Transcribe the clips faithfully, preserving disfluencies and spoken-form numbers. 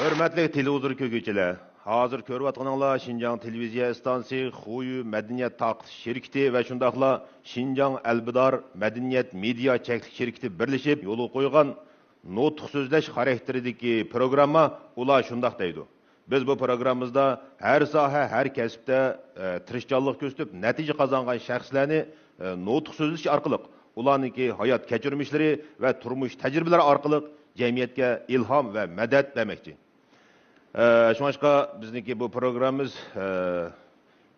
ھۆرمەتلىك تېلېۋىزور كۆرگۈچىلەر، ھازىر كۆرۈۋاتقىنىڭلار شىنجاڭ تېلېۋىزىيە ئىستانسىسى، خۇيۈ مەدەنىيەت تارقىتىش شىركىتى ۋە شۇنداقلا شىنجاڭ ئەلبىدار مەدەنىيەت مېدىيا چەكلىك شىركىتى بىرلىشىپ يولغا قويغان نۇتۇق سۆزلەش خاراكتېرىدىكى پروگرامما. ئۇلار شۇنداق دەيدۇ: «بىز بۇ پروگراممىمىزدا ھەر ساھە، ھەر كەسىپتە، ئە، تىرىشچانلىق كۆرسىتىپ نەتىجە قازانغان شەخسلەرنى، ئە، نۇتۇق سۆزلىشى ئارقىلىق، ئۇلارنىڭكى ھايات كەچۈرمىشلىرى ۋە تۇرمۇش تەجرىبىلىرى ئارقىلىق جەمئىيەتكە ئىلھام ۋە مەدەت بەرمەكچى.» ئە، شۇڭلاشقا بىزنىڭكى بۇ پروگراممىمىز، ئە،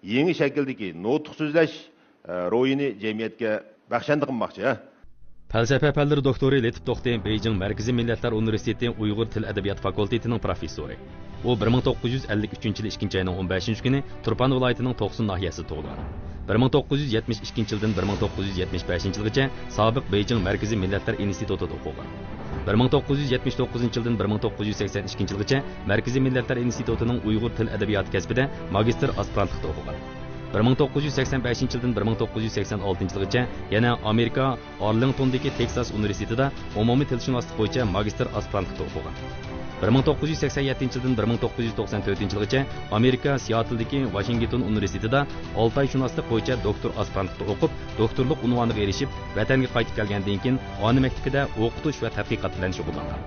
يېڭى شەكىلدىكى نۇتۇق سۆزلەش، ئە، روھىنى جەمئىيەتكە بەخشەندە قىلماقچى، ھە. پەلسەپە پەنلىرى دوكتورى لېتىپ توختى بېيجىڭ مەركىزىي مىللەتلەر ئۇنىۋېرسىتېتى ئۇيغۇر تىل ئەدەبىيات فاكۇلتېتىنىڭ پروفېسسورى. ئۇ بىر مىڭ توققۇز يۈز ئەللىك ئۈچىنچى يىلى ئىككىنچى ئاينىڭ ئون بەشىنچى كۈنى تۇرپان ۋىلايىتىنىڭ توقسۇن ناھىيەسىدە تۇغۇلغان. بىر مىڭ توققۇز يۈز يەتمىش ئىككىنچى يىلدىن بىر مىڭ توققۇز يۈز يەتمىش بەشىنچى يىلغىچە سابىق بېيجىڭ مەركىزىي مىللەتلەر ئىنستىتۇتىدا ئوقۇغان. بىر مىڭ توققۇز يۈز يەتمىش توققۇزىنچى يىلدىن بىر مىڭ توققۇز يۈز سەكسەن ئىككىنچى يىلغىچە مەركىزىي مىللەتلەر ئىنستىتۇتىنىڭ ئۇيغۇر تىل ئەدەبىياتى كەسپىدە ماگىستىر ئاسپىرانتلىقتا ئوقۇغان. بىر مىڭ توققۇز يۈز سەكسەن بەشىنچى يىلدىن بىر مىڭ توققۇز يۈز سەكسەن ئالتىنچى يىلغىچە يەنە ئامېرىكا ئارلىڭتوندىكى تېكساس ئۇنىۋېرسىتېتىدا ئومۇمىي تىلشۇناسلىق بويىچە ماگىستىر ئاسپىرانتلىقتا ئوقۇغان. بىر مىڭ توققۇز يۈز سەكسەن يەتتىنچى يىلدىن بىر مىڭ توققۇز يۈز توقسان تۆتىنچى يىلغىچە ئامېرىكا سىئاتلدىكى ۋاشىنگتون ئۇنىۋېرسىتېتىدا ئالتايشۇناسلىق بويىچە دوكتور ئاسپىرانتلىقتا ئوقۇپ، دوكتورلۇق ئۇنۋانىغا ئېرىشىپ، ۋەتەنگە قايتىپ كەلگەندىن كېيىن، ئانا مەكتىپىدە ئوقۇتۇش ۋە تەتقىقات بىلەن شۇغۇللانغان.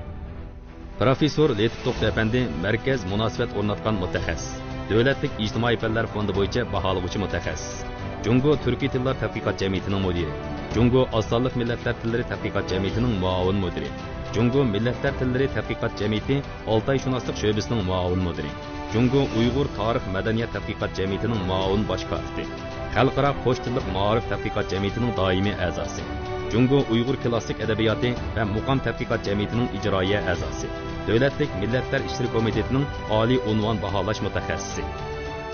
پروفېسسور لېتىپ توختى ئەپەندى مەركەز مۇناسىۋەت ئورناتقان مۇتەخەسسىس، دۆلەتلىك ئىجتىمائىي پەنلەر فوندى بويىچە باھالىغۇچى مۇتەخەسسىس، جۇڭگو تۈركىي تىللار تەتقىقات جەمئىيىتىنىڭ مۇدىرى، جۇڭگو ئاز سانلىق مىللەتلەر تىللىرى تەتقىقات جەمئىيىتىنىڭ مۇئاۋىن مۇدىرى، جۇڭگو مىللەتلەر تىللىرى تەتقىقات جەمئىيىتى ئالتايشۇناسلىق شۆبىسىنىڭ مۇئاۋىن مۇدىرى، جۇڭگو ئۇيغۇر تارىخ مەدەنىيەت تەتقىقات جەمئىيىتىنىڭ مۇئاۋىن باش كاتىپى، خەلقئارا قوش تىللىق مائارىپ تەتقىقات جەمئىيىتىنىڭ دائىمىي ئەزاسى، جۇڭگو ئۇيغۇر كلاسسىك ئەدەبىياتى ۋە مۇقام تەتقىقات جەمئىيىتىنىڭ ئىجرائىيە ئەزاسى، دۆلەتلىك مىللەتلەر ئىشلىرى كومىتېتىنىڭ ئالىي ئۇنۋان باھالاش مۇتەخەسسىسى،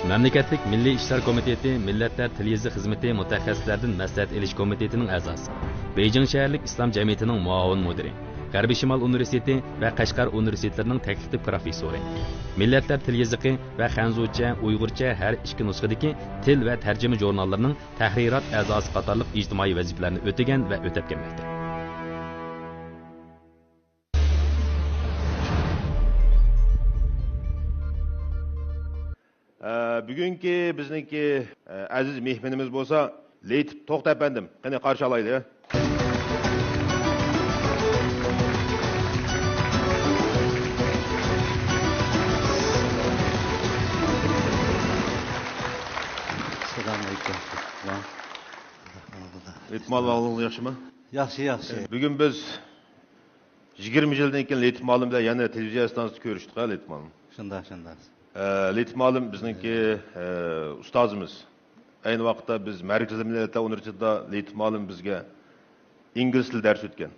مەملىكەتلىك مىللىي ئىشلار كومىتېتى مىللەتلەر تىل يېزىق خىزمىتى مۇتەخەسسىسلەردىن مەسلىھەت ئېلىش كومىتېتىنىڭ ئەزاسى، بېيجىڭ شەھەرلىك ئىسلام جەمئىيىتىنىڭ مۇئاۋىن مۇدىرى، غەربىي شىمال ئۇنىۋېرسىتېتى ۋە قەشقەر ئۇنىۋېرسىتېتلىرىنىڭ تەكلىپلىك پروفېسسورى، مىللەتلەر تىل يېزىقى ۋە خەنزۇچە، ئۇيغۇرچە ھەر ئىككى نۇسخىدىكى تىل ۋە تەرجىمە ژۇرناللىرىنىڭ تەھرىرات ئەزاسى قاتارلىق ئىجتىمائىي ۋەزىپىلەرنى ئۆتىگەن ۋە ئۆتەپ كەلمەكتە. ئە، بۈگۈنكى بىزنىڭكى، ئە، ئەزىز مېھمىنىمىز بولسا لېتىپ توختى ئەپەندىم. قېنى، قارشى ئالايلى. ئەسسالامۇئەلەيكۇم. لېتىپ مۇئەللىم، ئەھۋالىڭىز ياخشىمۇ؟ ياخشى، ياخشى. بۈگۈن بىز يىگىرمە يىلدىن كېيىن لېتىپ مۇئەللىم بىلەن يەنە تېلېۋىزىيە ئىستانسىسىدا كۆرۈشتۇق، ھە، لېتىپ مۇئەللىم؟ شۇنداق، شۇنداق. ئە، لېتىپ مۇئەللىم بىزنىڭكى، ئە، ئۇستازىمىز. ئەينى ۋاقىتتا بىز مەركىزىي مىللەتلەر ئۇنىۋېرسىتېتىدا لېتىپ مۇئەللىم بىزگە ئىنگلىز تىلى دەرس ئۆتكەن.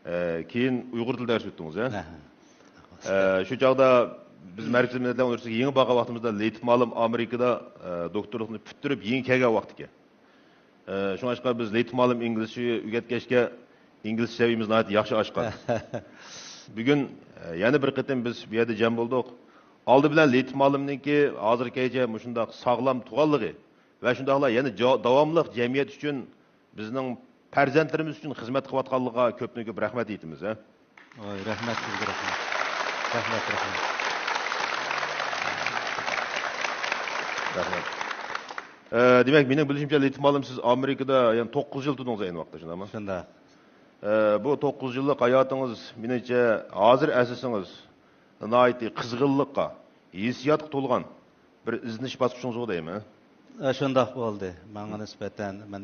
ئە، كېيىن ئۇيغۇر تىلى دەرس ئۆتتىڭىز، ھە؟ ئەھە. ئە، شۇ چاغدا بىز مەركىزىي مىللەتلەر ئۇنىۋېرسىتېتىغا يېڭى بارغان ۋاقتىمىزدا لېتىپ مۇئەللىم ئامېرىكىدا، ئە، دوكتورلۇقنى پۈتتۈرۈپ يېڭى كەلگەن ۋاقتىكەن. ئە، شۇڭلاشقا بىز لېتىپ مۇئەللىم ئىنگلىزچە ئۆگەتكەچكە، ئىنگلىزچە سەۋىيەمىز ناھايىتى ياخشى ئاشقان. بۈگۈن، ئە، يەنە بىر قېتىم بىز بۇ يەردە جەم بولدۇق. ئالدى بىلەن لېتىپ مۇئەللىمنىڭكى ھازىرغىچە مۇشۇنداق ساغلام تۇرغانلىقى ۋە شۇنداقلا يەنە جا-، داۋاملىق جەمئىيەت ئۈچۈن، بىزنىڭ پەرزەنتلىرىمىز ئۈچۈن خىزمەت قىلىۋاتقانلىقىغا كۆپتىن كۆپ رەھمەت ئېيتىمىز، ھە؟ ۋاي، رەھمەت سىزگە، رەھمەت. رەھمەت، رەھمەت. رەھمەت. ئە، دېمەك، مېنىڭ بىلىشىمچە، لېتىپ مۇئەللىم، سىز ئامېرىكىدا يەنە توققۇز يىل تۇردىڭىز ئەينى ۋاقىتتا، شۇنداقمۇ؟ شۇنداق. ئە، بۇ توققۇز يىللىق ھاياتىڭىز، مېنىڭچە، ھازىر ئەسلىسىڭىز، ناھايىتى قىزغىنلىققا، ھېسسىياتقا تولغان بىر ئىزدىنىش باسقۇچىڭىزغۇ دەيمەن. ئە، شۇنداق بولدى. ماڭا نىسبەتەن مەن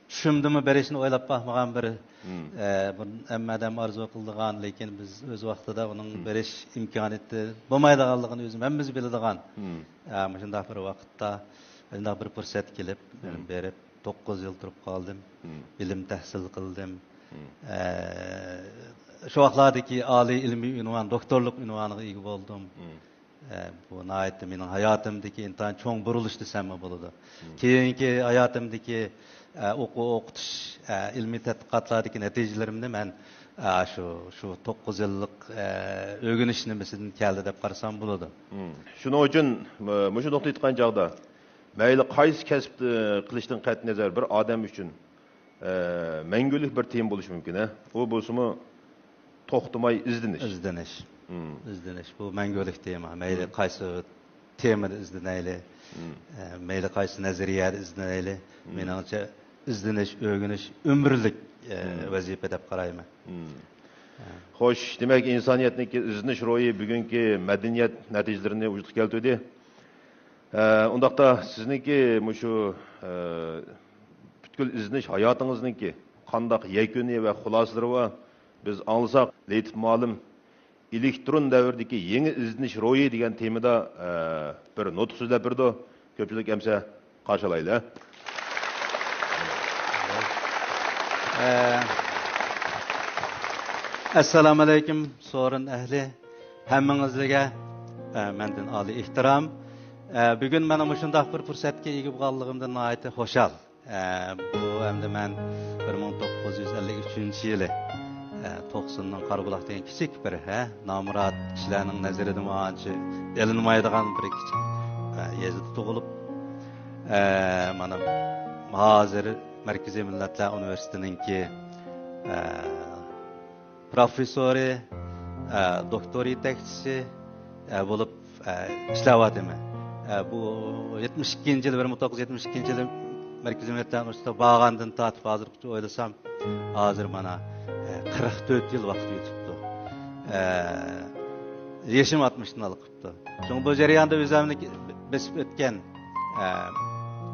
چۈشۈمدىمۇ بېرىشنى ئويلاپ باقمىغان بىر، ئە، بۇ ھەممە ئادەم ئارزۇ قىلىدىغان، لېكىن بىز ئۆز ۋاقتىدا ئۇنىڭ بېرىش ئىمكانىيىتى بولمايدىغانلىقىنى ئۆزىمۇ ھەممىمىز بىلىدىغان، ئە، مۇشۇنداق بىر ۋاقىتتا مۇشۇنداق بىر پۇرسەت كېلىپ، بېرىپ توققۇز يىل تۇرۇپ قالدىم. بىلىم تەھسىل قىلدىم. ئە، شۇ ۋاقىتلاردىكى ئالىي ئىلمىي ئۇنۋان، دوكتورلۇق ئۇنۋانىغا ئىگە بولدۇم. ئە، بۇ ناھايىتى مېنىڭ ھاياتىمدىكى ئىنتايىن چوڭ بۇرۇلۇش دېسەممۇ بولىدۇ. كېيىنكى ھاياتىمدىكى، ئە، ئوقۇ-، ئوقۇتۇش، ئە، ئىلمىي تەتقىقاتلاردىكى نەتىجىلىرىمنى مەن، ئە، شۇ، شۇ توققۇز يىللىق، ئە، ئۆگىنىش نېمىسىدىن كەلدى دەپ قارىسام بولىدۇ. شۇنىڭ ئۈچۈن، مۇشۇ نۇقتا ئېيتقان چاغدا، مەيلى قايسى كەسىپتە قىلىشتىن قەتئىينەزەر، بىر ئادەم ئۈچۈن ئە، مەڭگۈلۈك بىر تېما بولۇشى مۇمكىن، ھە؟ ئۇ بولسىمۇ توختىماي ئىزدىنىش. ئىزدىنىش. مم. ئىزدىنىش، بۇ مەڭگۈلۈك تېما. مەيلى مم. قايسى تېمىدا ئىزدىنەيلى، مم. ئە، مەيلى قايسى نەزەرىيەدە ئىزدىنەيلى، مم. مېنىڭچە ئىزدىنىش، ئۆگىنىش ئۆمۈرلۈك، ئە، مم. ۋەزىپە دەپ قارايمەن. مم. ئە. خوش، دېمەك، ئىنسانىيەتنىڭكى ئىزدىنىش روھى بۈگۈنكى مەدەنىيەت نەتىجىلىرىنى ۋۇجۇدقا كەلتۈردى. ئە، ئۇنداقتا سىزنىڭكى مۇشۇ، ئە، پۈتكۈل ئىزدىنىش ھاياتىڭىزنىڭكى قانداق يەكۈنى ۋە خۇلاسىلىرى بار؟ بىز ئاڭلىساق، لېيتىپ مۇئەللىم ئېلېكترون دەۋرىدىكى يېڭى ئىزدىنىش روھى دېگەن تېمىدا، ئە، بىر نۇتۇق سۆزلەپ بېرىدۇ. كۆپچىلىك ئەمسە قارشى ئالايلى. ئە، ئەسسالامۇئەلەيكۇم، سورۇن ئەھلى. ھەممىڭىزگە، ئە، مەندىن ئالىي ئېھتىرام. ئە، بۈگۈن مانا مۇشۇنداق بىر پۇرسەتكە ئىگە بولغانلىقىمدىن ناھايىتى خۇشال. ئە، بۇ ئەمدى مەن بىر مىڭ توققۇز يۈز ئەللىك ئۈچىنچى يىلى، ئە، توقسۇننىڭ قارابۇلاق دېگەن كىچىك بىر، ھە، نامرات كىشىلەرنىڭ نەزىرىدىمۇ ئانچە ئېلىنمايدىغان بىر كىچىك، ئە، يېزىدا تۇغۇلۇپ، ئە، مانا ھازىر مەركىزىي مىللەتلەر ئۇنىۋېرسىتېتىنىڭكى، ئە، پروفېسسورى، ئە، دوكتور يېتەكچىسى، ئە، بولۇپ، ئە، ئىشلەۋاتىمەن. ئە، بۇ يەتمىش ئىككىنچى يىلى، بىر مىڭ توققۇز يۈز يەتمىش ئىككىنچى يىلى مەركىزىي مىللەتلەر ئۇنىۋېرسىتېتىغا بارغاندىن تارتىپ ھازىرغىچە ئويلىسام، ھازىر مانا، ئە، قىرىق تۆت يىل ۋاقىت ئۆتۈپتۇ. ئە، يېشىم ئاتمىشتىن ئالقىپتۇ. شۇڭا بۇ جەرياندا ئۆزۈمنى بېسىپ ئۆتكەن، ئە،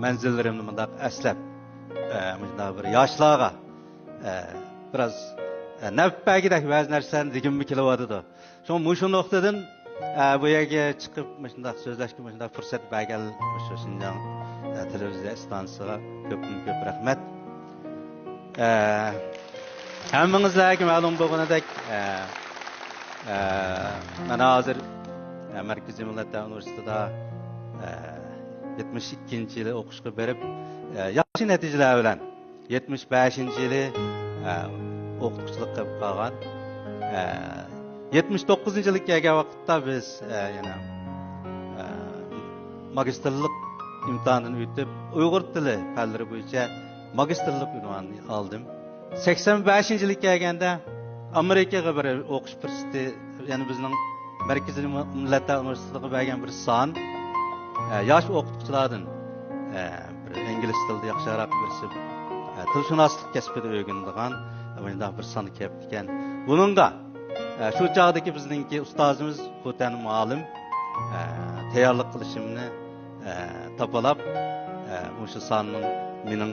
مەنزىللىرىمنى مۇنداق ئەسلەپ، ئە، مۇشۇنداق بىر ياشلارغا، ئە، بىراز، ئە، نەپ بەرگۈدەك بەزى نەرسىلەرنى دېگۈممۇ كېلىۋاتىدۇ. شۇڭا مۇشۇ نۇقتىدىن، ئە، بۇ يەرگە چىقىپ مۇشۇنداق سۆزلەشكە مۇشۇنداق پۇرسەت بەرگەن مۇشۇ شىنجاڭ، ئە، تېلېۋىزىيە ئىستانسىسىغا كۆپتىن كۆپ رەھمەت. ئە، ھەممىڭىزلەرگە مەلۇم بولغىنىدەك، ئە، ئە، مەن ھازىر، ئە، مەركىزىي مىللەتلەر ئۇنىۋېرسىتېتىدا، ئە، يەتمىش ئىككىنچى يىلى ئوقۇشقا بېرىپ، ئە، ياخشى نەتىجىلەر بىلەن يەتمىش بەشىنچى يىلى، ئە، ئوقۇتقۇچىلىق قىلىپ قالغان. ئە، يەتمىش توققۇزىنچى يىلى كەلگەن ۋاقىتتا بىز، ئە، يەنە، ئە، ماگىستىرلىق ئىمتىھانىدىن ئۆتۈپ، ئۇيغۇر تىلى پەنلىرى بويىچە ماگىستىرلىق ئۇنۋانىنى ئالدىم. سەكسەن بەشىنچى يىلى كەلگەندە، ئامېرىكىغا بىر ئوقۇش پۇرسىتى، يەنە بىزنىڭ مەركىزىي مىللەتلەر ئۇنىۋېرسىتېتىغا بەرگەن بىر سان، ئە، ياش ئوقۇتقۇچىلاردىن، ئە، بىر ئىنگلىز تىلىدا ياخشىراق بىرسى، ئە، تىلشۇناسلىق كەسپىدە ئۆگىنىدىغان، ئە، مۇنداق بىر سان كېلىپتىكەن. بۇنىڭغا، ئە، شۇ چاغدىكى بىزنىڭكى ئۇستازىمىز خوتەن مۇئەللىم، ئە، تەييارلىق قىلىشىمنى، ئە، تاپىلاپ، ئە، مۇشۇ ساننىڭ مېنىڭ،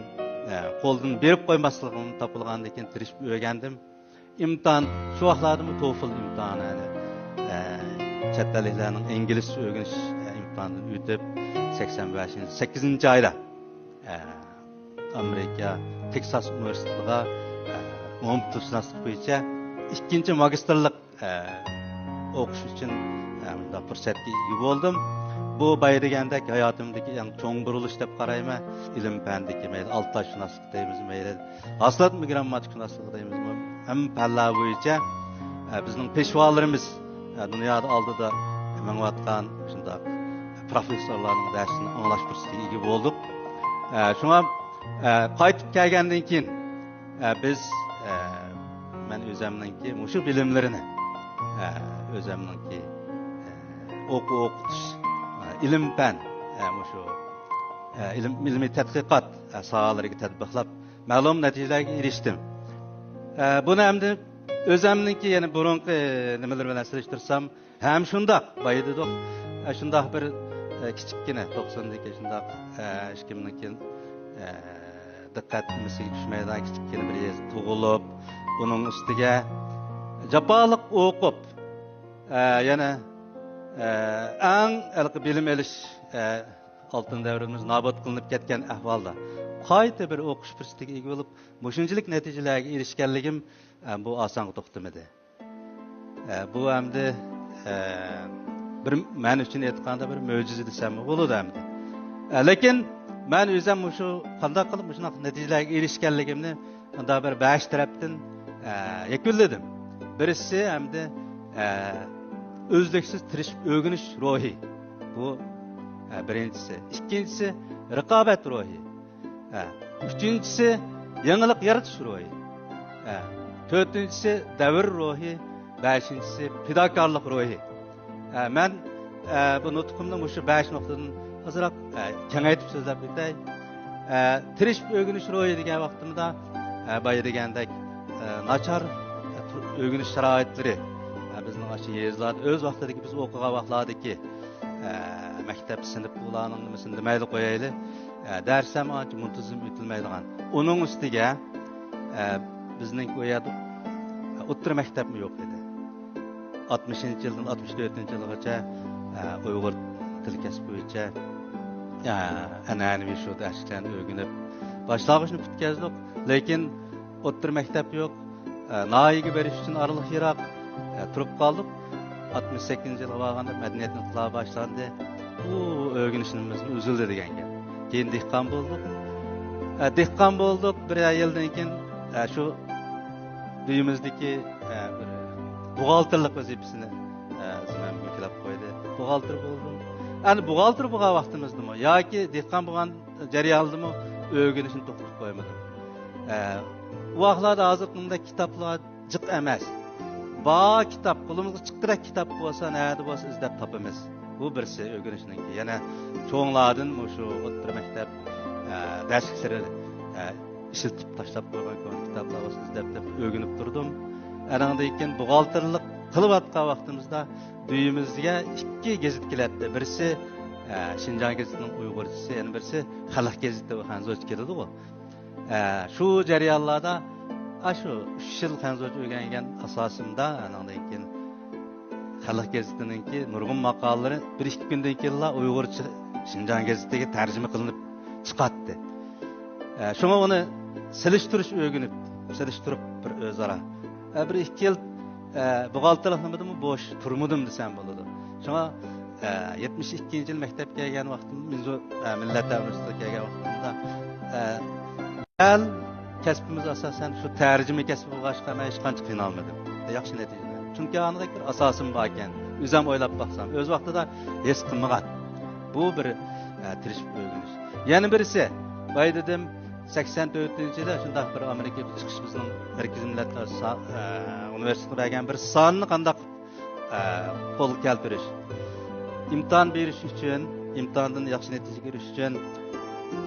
ئە، قولدىن بېرىپ قويماسلىقىمنى تاپىلىغاندىن كېيىن تىرىشىپ ئۆگەندىم. ئىمتىھان، شۇ ۋاقىتلاردىمۇ توفل ئىمتىھانى، يەنى، ئە، چەت ئەللىكلەرنىڭ ئىنگلىزچە ئۆگىنىش، ئە، ئىمتىھانىدىن ئۆتۈپ، سەكسەن بەشىنچى، سەككىزىنچى ئايدا، ئە، ئامېرىكا تېكساس ئۇنىۋېرسىتېتىغا، ئە، ئومۇمتىلشۇناسلىق بويىچە ئىككىنچى ماگىستىرلىق، ئە، ئوقۇش ئۈچۈن، ئە، مۇنداق پۇرسەتكە ئىگە بولدۇم. بۇ بايا دېگەندەك ھاياتىمدىكى ئەڭ چوڭ بۇرۇلۇش دەپ قارايمەن. ئىلىم پەندىكى مەيلى ئالتايشۇناسلىق دەيمىز، مەيلى ھاسىلات گىرامماتىكا شۇناسلىقى دەيمىزمۇ، ھەممە پەنلەر بويىچە، ئە، بىزنىڭ پېشۋالىرىمىز، ئە، دۇنيادا ئالدىدا مېڭىۋاتقان شۇنداق پروفېسسورلارنىڭ دەرسىنى ئاڭلاش پۇرسىتىگە ئىگە بولدۇق. ئە، شۇڭا، ئە، قايتىپ كەلگەندىن كېيىن، ئە، بىز، ئە، مەن ئۆزەمنىڭكى مۇشۇ بىلىملىرىنى، ئە، ئۆزەمنىڭكى، ئە، ئوقۇ ئوقۇتۇش، ئە، ئىلىم پەن، ئە، مۇشۇ، ئە، ئىلىم، ئىلمىي تەتقىقات، ئە، ساھەلىرىگە تەتبىقلاپ، مەلۇم نەتىجىلەرگە ئېرىشتىم. ئە، بۇنى ئەمدى ئۆزەمنىڭكى يەنە بۇرۇنقى نېمىلىرى بىلەن سېلىشتۇرسام، ھەم شۇنداق، بايا دېدۇق، ئە، شۇنداق بىر، ئە، كىچىككىنە، توقساندىكى شۇنداق، ئە، ھېچكىمنىڭكى، ئە، دىققەت نېمىسىگە چۈشمەيدىغان كىچىككىنە بىر يېزىدا تۇغۇلۇپ، ئۇنىڭ ئۈستىگە جاپالىق ئوقۇپ، ئە، يەنە، ئە، ئەڭ ھېلىقى بىلىم ئېلىش، ئە، ئالتۇن دەۋرىمىز نابۇت قىلىنىپ كەتكەن ئەھۋالدا قايتا بىر ئوقۇش پۇرسىتىگە ئىگە بولۇپ، مۇشۇنچىلىك نەتىجىلەرگە ئېرىشكەنلىكىم، ئە، بۇ ئاسانغا توختىمىدى. ئە، بۇ ئەمدى، ئە، بىر مەن ئۈچۈن ئېيتقاندا بىر مۆجىزە دېسەممۇ بولىدۇ ئەمدى. ئە، لېكىن مەن ئۆزۈم مۇشۇ قانداق قىلىپ مۇشۇنداق نەتىجىلەرگە ئېرىشكەنلىكىمنى مۇنداق بىر بەش تەرەپتىن، ئە، يەكۈنلىدىم. بىرسى ئەمدى، ئە، ئۈزلۈكسىز تىرىشىپ ئۆگىنىش روھى. بۇ، ئە، بىرىنچىسى. ئىككىنچىسى، رىقابەت روھى. ئە، ئۈچىنچىسى، يېڭىلىق يارىتىش روھى. ئە، تۆتىنچىسى، دەۋر روھى. بەشىنچىسى پىداكارلىق روھى. ئە، مەن، ئە، بۇ نۇتقۇمنى مۇشۇ بەش نۇقتىدىن ئازراق، ئە، كېڭەيتىپ سۆزلەپ ئۆتەي. ئە، تىرىشىپ ئۆگىنىش روھى دېگەن ۋاقتىمدا، ئە، بايا دېگەندەك، ئە، ناچار، ئە، تۇر-، ئۆگىنىش شارائىتلىرى، ئە، بىزنىڭ ئاشۇ يېزىلاردا ئۆز ۋاقتىدىكى، بىز ئوقۇغان ۋاقىتلاردىكى، ئە، مەكتەپ سىنىپ بۇلارنىڭ نېمىسىنى دېمەيلى قويايلى. ئە، دەرس ھەم ئانچە مۇنتىزىم ئۆتۈلمەيدىغان. ئۇنىڭ ئۈستىگە، ئە، بىزنىڭ ئۇ يەردە ئوتتۇرا مەكتەپمۇ يوق ئىدى. ئاتمىشىنچى يىلدىن ئاتمىش تۆتىنچى يىلغىچە، ئە، ئۇيغۇر تىل كەسپى بويىچە، ئە، ئەنئەنىۋى شۇ دەرسلەرنى ئۆگىنىپ، باشلانغۇچنى پۈتكەزدۇق. لېكىن ئوتتۇرا مەكتەپ يوق. ئە، ناھىيەگە بېرىش ئۈچۈن ئارىلىق يىراق. ئە، تۇرۇپ قالدۇق. ئاتمىش سەككىزىنچى يىلغا بارغاندا مەدەنىيەت ئىنقىلابى باشلاندى. بۇ ئۆگىنىشىمىز ئۈزۈلدى دېگەن گەپ. كېيىن دېھقان بولدۇق. ئە، دېھقان بولدۇق. بىر يىلدىن كېيىن، ئە، شۇ ئۆيىمىزدىكى، ئە، بىر بوغالتىرلىق ۋەزىپىسىنى، ئە، زىممەمگە يۈكلەپ قويدى. بوغالتىر بولدۇم. ئەنە بوغالتىر بولغان ۋاقتىمىزدىمۇ ياكى دېھقان بولغان جەريانىدىمۇ ئۆگىنىشنى توختىتىپ قويمىدىم. ئە، ئۇ ۋاقىتلاردا ھازىرقىدەك كىتابلار جىق ئەمەس. بار كىتاب، قولىمىزغا چىققۇدەك كىتاب بولسا، نەدە بولسا ئىزدەپ تاپىمىز. بۇ بىرسى ئۆگىنىشنىڭكى. يەنە چوڭلاردىن مۇشۇ ئوتتۇرا مەكتەپ، ئە، دەرسلىكلىرى، ئە، ئىشلىتىپ تاشلاپ قويغان كونا كىتابلار بولسا ئىزدەپ تېپىپ ئۆگىنىپ تۇردۇم. ئانىڭدىن كېيىن بوغالتىرلىق قىلىۋاتقان ۋاقتىمىزدا ئۆيىمىزگە ئىككى گېزىت كېلەتتى. بىرسى، ئە، شىنجاڭ گېزىتىنىڭ ئۇيغۇرچىسى، يەنە بىرسى خەلق گېزىتى، خەنزۇچە كېلىدىغۇ. ئە، شۇ جەريانلاردا، ئاشۇ ئۈچ يىل خەنزۇچە ئۆگەنگەن ئاساسىمدا، ئانىڭدىن كېيىن خەلق گېزىتىنىڭكى نۇرغۇن ماقالىلىرى بىر ئىككى كۈندىن كېيىنلا ئۇيغۇرچە شىنجاڭ گېزىتىگە تەرجىمە قىلىنىپ چىقاتتى. ئە، شۇڭا ئۇنى سېلىشتۇرۇش ئۆگىنىپ، سېلىشتۇرۇپ بىر ئۆزئارا. ئە، بىر ئىككى يىل، ئە، بوغالتىرلىق نېمىدىمۇ بوش تۇرمىدىم دېسەم بولىدۇ. شۇڭا، ئە، يەتمىش ئىككىنچى يىل مەكتەپكە كەلگەن ۋاقتىم، مىنزۇ، ئە، مىللەتلەر ئۇنىۋېرسىتېتىغا كەلگەن ۋاقتىمدا، ئە، دەل كەسپىمىز ئاساسەن شۇ تەرجىمە كەسپى بولغاچقا، مەن ھېچقانچە قىينالمىدىم. ياخشى نەتىجىلەر. چۈنكى ئانداق بىر ئاساسىم باركەن. ئۆزۈم ئويلاپ باقسام، ئۆز ۋاقتىدا ھېس قىلمىغان. بۇ بىر، ئە، تىرىشىپ ئۆگىنىش. يەنە بىرسى، بايا دېدىم، سەكسەن تۆتىنچى يىلى شۇنداق بىر ئامېرىكا چىقىش بىزنىڭ مەركىزىي مىللەتلەر سا-، ئە، ئۇنىۋېرسىتېتىغا بەرگەن بىر ساننى قانداق، ئە، قولغا كەلتۈرۈش. ئىمتىھان بېرىش ئۈچۈن، ئىمتىھاندىن ياخشى نەتىجە كۆرۈش ئۈچۈن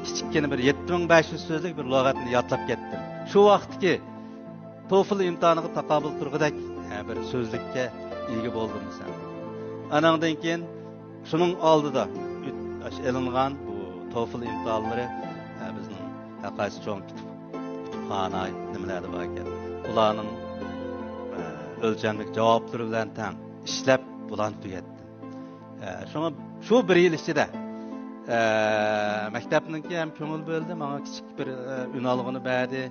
كىچىككىنە بىر يەتتە مىڭ بەش يۈز سۆزلۈك بىر لۇغەتنى يادلاپ كەتتىم. شۇ ۋاقىتتىكى توفل ئىمتىھانىغا تاقابىل تۇرغۇدەك، ئە، بىر سۆزلۈككە ئىگە بولدۇم دېسەم. ئانىڭدىن كېيىن شۇنىڭ ئالدىدا ئۆت-، ئاشۇ ئېلىنغان بۇ توفل ئىمتىھانلىرى، ئە، بىزنىڭ ھەرقايسى چوڭ كۇتۇپ-، كۇتۇپخانا نېمىلەردە باركەن، ئۇلارنىڭ، ئە، ئۆلچەملىك جاۋابلىرى بىلەن تەڭ ئىشلەپ، بۇلارنى تۈگەتتىم. ئە، شۇڭا شۇ بىر يىل ئىچىدە، ئە، مەكتەپنىڭكى ھەم كۆڭۈل بۆلدى، ماڭا كىچىك بىر، ئە، ئۈنئالغۇنى بەردى.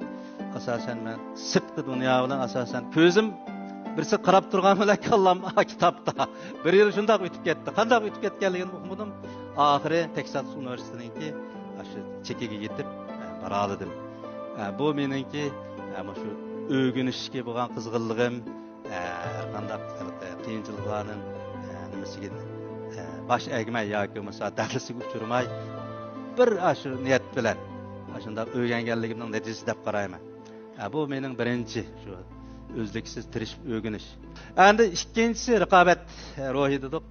ئاساسەن مەن سىرتقى دۇنيا بىلەن ئاساسەن كۆزۈم بىرسى قاراپ تۇرغان بىلەن كاللام كىتابتا. بىر يىل شۇنداق ئۆتۈپ كەتتى. قانداق ئۆتۈپ كەتكەنلىكىنى ئۇقمىدىم. ئاخىرى تېكساس ئۇنىۋېرسىتېتىنىڭكى ئاشۇ چېكىگە يېتىپ، ئە، بارالىدىم. ئە، بۇ مېنىڭكى، ئە، مۇشۇ ئۆگىنىشكە بولغان قىزغىنلىقىم، ئە، ھەرقانداق، ئە، قىيىنچىلىقلارنىڭ، ئە، نېمىسىگە، ئە، باش ئەگمەي ياكى بولمىسا دەخلىسىگە ئۇچرىماي، بىر ئاشۇ نىيەت بىلەن ئاشۇنداق ئۆگەنگەنلىكىمنىڭ نەتىجىسى دەپ قارايمەن. ئە، بۇ مېنىڭ بىرىنچى شۇ ئۈزلۈكسىز تىرىشىپ ئۆگىنىش. ئەندى ئىككىنچىسى رىقابەت روھى دېدۇق.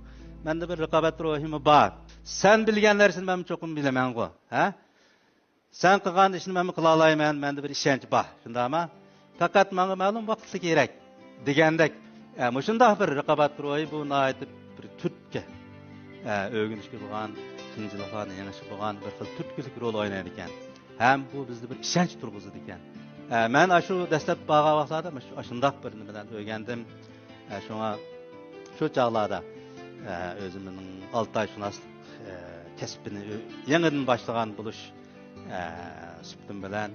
مەندە بىر رىقابەت روھىمۇ بار. سەن بىلگەن نەرسىنى مەنمۇ چوقۇم بىلىمەنغۇ، ھە؟ سەن قىلغان ئىشنى مەنمۇ قىلالايمەن، مەندە بىر ئىشەنچ بار، شۇنداقمۇ؟ پەقەت ماڭا مەلۇم ۋاقىتلا كېرەك دېگەندەك، ئە، مۇشۇنداق بىر رىقابەت روھى بۇ ناھايىتى بىر تۈرتكە، ئە، ئۆگىنىشكە بولغان، قىيىنچىلىقلارنى يېڭىشكە بولغان بىر خىل تۈرتكىلىك رول ئوينايدىكەن. ھەم بۇ بىزدە بىر ئىشەنچ تۇرغۇزىدىكەن. ئە، مەن ئاشۇ دەسلەپ بارغان ۋاقىتلاردا مۇشۇ، ئاشۇنداق بىر نېمىدىن ئۆگەندىم. ئە، شۇڭا شۇ چاغلاردا، ئە، ئۆزۈمنىڭ ئالتايشۇناسلىق، ئە، كەسپىنى ئۆ-، يېڭىدىن باشلىغان بولۇش، ئە، سۈپىتىم بىلەن